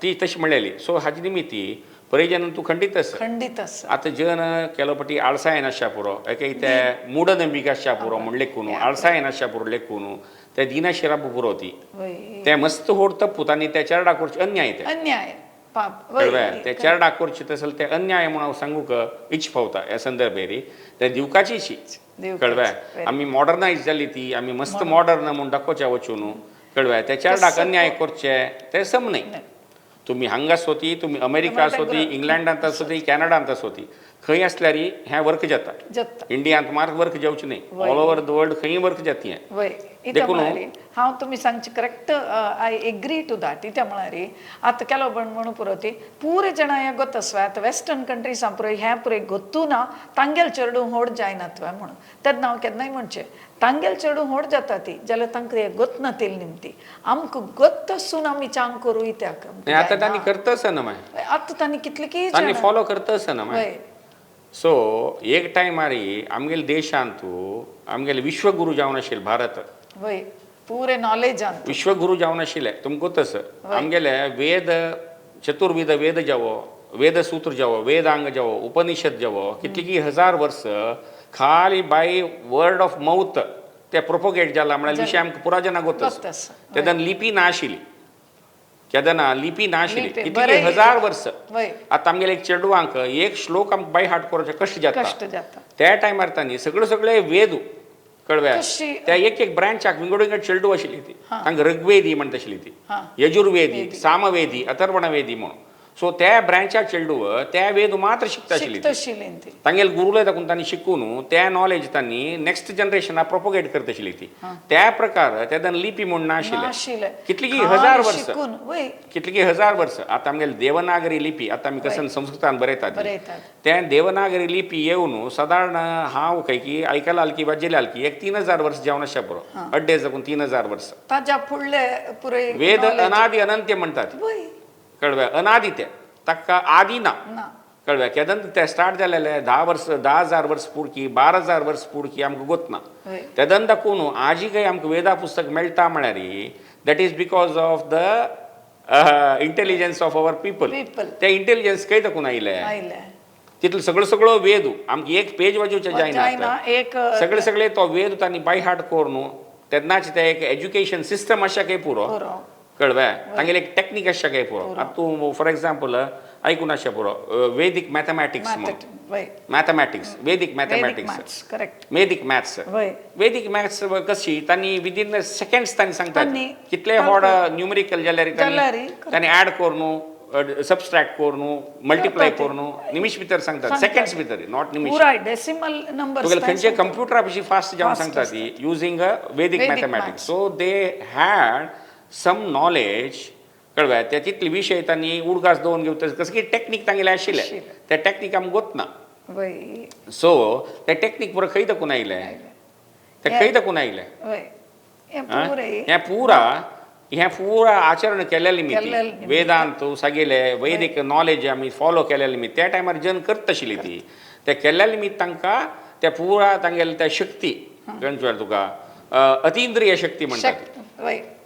ती तशी म्हणलेली. सो हाजी निमित्ती परिजन तूं खंडीत आसा. खंडीत आसा. आतां जन केलो पटी आळसाय नासच्या पुरो, एक ते मूढनंबिका आसच्या पुरो म्हूण लेखून, आळसाय नासच्या पुरो लेखून ते दिनाशिरा पुरो ती ते मस्त होड तप्पूत आनी त्या चेरडा करचे अन्याय ते. अन्याय पाप. कळ्ळें? ते चेरडा करचे तसले ते अन्याय म्हणून हांव सांगूंक इच्छ पावता ह्या संदर्भेर ते दिवकाचीशी. कळ्ळें? आमी मॉडर्नायज जाली ती, आमी मस्त मॉडर्न म्हूण दाखोवचें वचून. कळ्ळें? ते चेरडाक अन्याय करचे ते सम न्हय. तुमी हांगा आसोती, तुमी अमेरिका आसोती, इंग्लंडांत आसोती, कॅनडांत आसोती, खंय आसल्यार हें वर्क जाता. इंडियांत मार्क वर्क जावचें न्हय, ऑल ओवर the world खंय वर्क जाता हें. वय इत्या म्हळ्यार हांव तुमी सांगचें correct, I agree to that. इत्या म्हळ्यार आतां केलो बण म्हणू पुरो ती पुरे जाणां हें गोत आसवाय. आतां वेस्टर्न कंट्रीजां पुरो हें पुरे गोत्तू ना तांगेल चेडूं होड जायना म्हणून. तेन्ना हांव केन्नाय म्हणचें तांगेल चेडूं होड जाता ती जाल्यार तांकां हें गोत नातील निमती आमकां गोत आसून आमी चांग करूं इत्याक. आतां तांणी करता आसना मागीर, आतां तांणी कितले की तांणी फॉलो करता आसना मागीर. सो एक टायमार आमगेले देशांतू आमगेले विश्वगुरू जावन आशिल्ले भारत. वय पुरे नॉलेज विश्वगुरू जावन आशिल्ले तुमकां तस आमगेले वेद चतुर्विध वेद जावो, वेदसूत्र जावो, वेदांग जावो, उपनिषद जावो, कितली की हजार वर्स खाली बाय वर्ड ऑफ माउथ ते प्रोपोगेट जाला म्हळ्यार विशय आमकां पुरा जना गोत आसा. तेन्ना लिपी ना आशिल्ली, केदना लिपी ना आशिल्ली कितली हजार वर्स. आतां आमगेले एक चेडवांक एक श्लोक आमकां बाय हार्ट करचें कश्ट जाता. त्या टायमार तांणी सगळे सगळे वेद कळव्या त्या एक एक ब्रांचाक विंगड विंगड चेडू आशिल्ली ती. तांकां ऋग्वेदी म्हणटा आशिल्ली ती, यजुर्वेदी, सामवेदी, अथर्वणवेदी म्हणून. सो त्या ब्रांचाक चेडू त्या वेद मात्र शिकता आशिल्ली. तांगेले गुरुले दाखून तांणी शिकून त्या नॉलेज तांणी नेक्स्ट जनरेशनाक प्रोपोगेट करता आशिल्ली ती. त्या प्रकार तेन्ना लिपी म्हूण ना आशिल्ले कितली की हजार वर्स, कितली की हजार वर्स. आतां आमगेले देवनागरी लिपी आतां आमी कसन संस्कृतान बरयतात त्या देवनागरी लिपी येवन सादारण हांव खंय की आयकलाल की वाजयलाल की एक 3000 वर्स जावन आसच्या पुरो, अड्डेज दाखून 3000 वर्स. ताज्या फुडले पुरे वेद अनादि अनंत्य म्हणटात. कळव्या? अनादि ते ताका आदी ना. कळव्या? केदन ते स्टार्ट जालेले 10 वर्स, 10,000 वर्स पुडकी, 12,000 वर्स पुडकी आमकां गोत ना. तेदन दाखोवन आजी काय आमकां वेदा पुस्तक मेळटा म्हळ्यार that is because of the intelligence of our people. ते इंटेलिजन्स खंय दाखोवन आयले तितलो सगळो सगळो वेद आमकां एक पेज वाजोवचें जायना, सगळे सगळे तो वेद तांणी बाय हार्ट करून तेन्नाच ते एक एज्युकेशन सिस्टम आसा काय पुरो. कळव्या? तांगेले एक टॅक्नीक आसच्या काय पुरो. आतां तूं फॉर एक्झाम्पल आयकून आसच्या पुरो वेदीक मॅथमॅटिक्स म्हणून, mathematics, Vedic mathematics, Vedic maths. Vedic maths कशी तांणी विदीन सेकंड्स तांणी सांगतात कितले व्हड न्युमरिकल जाल्यार तांणी ऍड करून, सबस्ट्रॅक्ट करून, मल्टिप्लाय करून निमिश भितर सांगतात, सेकंड्स भितर, not निमिश. डेसिमल नंबर तुगेले खंयचे कंप्युटरा पशी फास्ट जावन सांगतात ती using Vedic mathematics. So they had some knowledge. कळव्या? त्या तितले विशय तांणी उडगास दवरून घेवता कसं की टॅक्नीक तांगेले आशिल्ले त्या टॅक्नीक आमकां गोत ना. सो त्या टॅक्नीक पुरो खंय दाखोवन आयले, ते खंय दाखोवन आयले हें पुरा, हें पुरा आचरण केल्ले निमित्त वेदांत सगळे वैदिक नॉलेज आमी फॉलो केल्ले निमित्त त्या टायमार जन करता आशिल्ली ती त्या केल्ल्या निमित्त तांकां त्या पुरा तांगेले त्या शक्ती कळ्ळें तुका, अतींद्रिय शक्ती म्हणटात.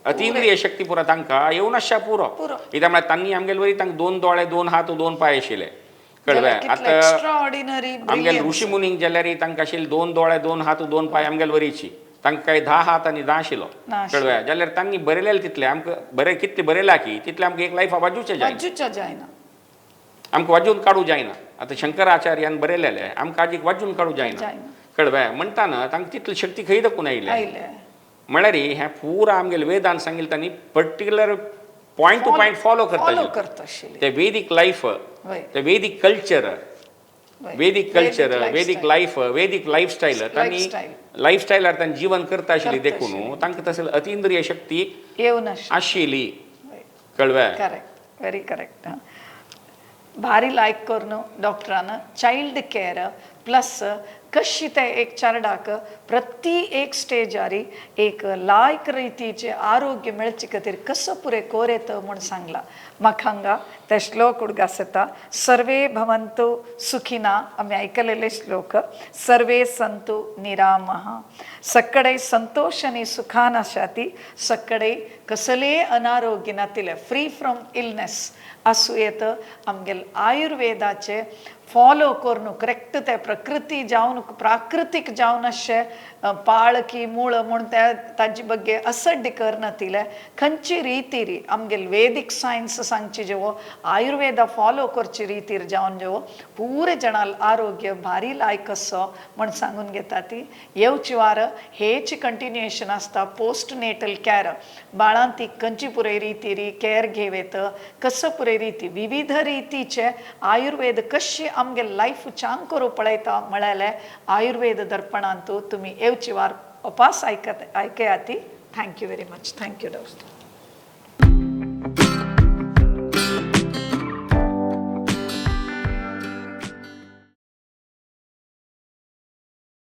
अतींद्रिय शक्ती पुरा तांकां येवन आसच्या पुरो. कित्याक म्हळ्यार तांणी आमगेले वरी तांकां 2 दोळे, 2 हात, 2 पांय आशिल्ले. कळ्ळें? आतां आमगेले ऋषी मुनींक जाल्यार तांकां आशिल्ले 2 दोळे, 2 हात, 2 पांय आमगेले वरीची. तांकां काय 10 हात आनी 10 आशिल्लो. कळ्ळें? जाल्यार तांणी बरयलेले तितले आमकां बरें कितले बरयला की तितले आमकां एक लायफ वाजूचें जायना, आमकां वाजून काडूं जायना. आतां शंकराचार्यान बरयलेले आमकां आजीक वाजून काडूं जायना. कळ्ळें? म्हणटा तांकां तितली शक्ती खंय दाखोवन आयले म्हळ्यार हें पुरा आमगेले वेदान सांगिल्लें तांणी particular point to point follow करता. ते वेदीक लायफ, ते Vedic culture, Vedic culture, Vedic life, Vedic lifestyle, तांणी लायफस्टायलार तांणी जीवन करता आशिल्ली देखून तांकां तसली अतींद्रिय शक्ती आशिल्ली. कळ्ळें? Correct, very correct. भारी लायक करून डॉक्टरान चायल्ड केअर प्लस कशी ते एक चेरडाक प्रति एक स्टेजारी एक लायक रितीचे आरोग्य मेळचे खातीर कसो पुरे कोरेत म्हूण सांगला. म्हाका हांगा ते श्लोक उडगास येता, सर्वे भवन्तु सुखिना, आमी आयकलेले श्लोक, सर्वे संतु निरामः, सकडे संतोष आनी सुखान आसाती, सकडे कसलेय अनारोग्य नातिले, फ्री फ्रॉम इलनेस आसूं येत. आमगेले आयुर्वेदाचे फॉलो करून करेक्ट ते प्रकृती जावन प्राकृतीक जावन अशें पाळ की मूळ म्हूण त्या ताजे बग्गे असड्य करनातिले खंयची रितीरी आमगेले वेदीक सायन्स सांगची जेवो आयुर्वेदा फॉलो करची रितीर जावन जेवो पुरे जणाल आरोग्य भारी लायक असो म्हण सांगून घेता. ती येवची वार हेची कंटिन्युएशन आसता, पोस्ट नेटल कॅर, बाळां ती खंयची पुरे रितीरी कॅर घेवेत, कसो पुरे रिती विविध रितीचे आयुर्वेद कशी आमगे लायफ चांग करूं पळयता म्हळ्यार आयुर्वेद दर्पणांतू तुमी येवची वार उपास आयकत आयकयाती. Thank you very much. Thank you doctor.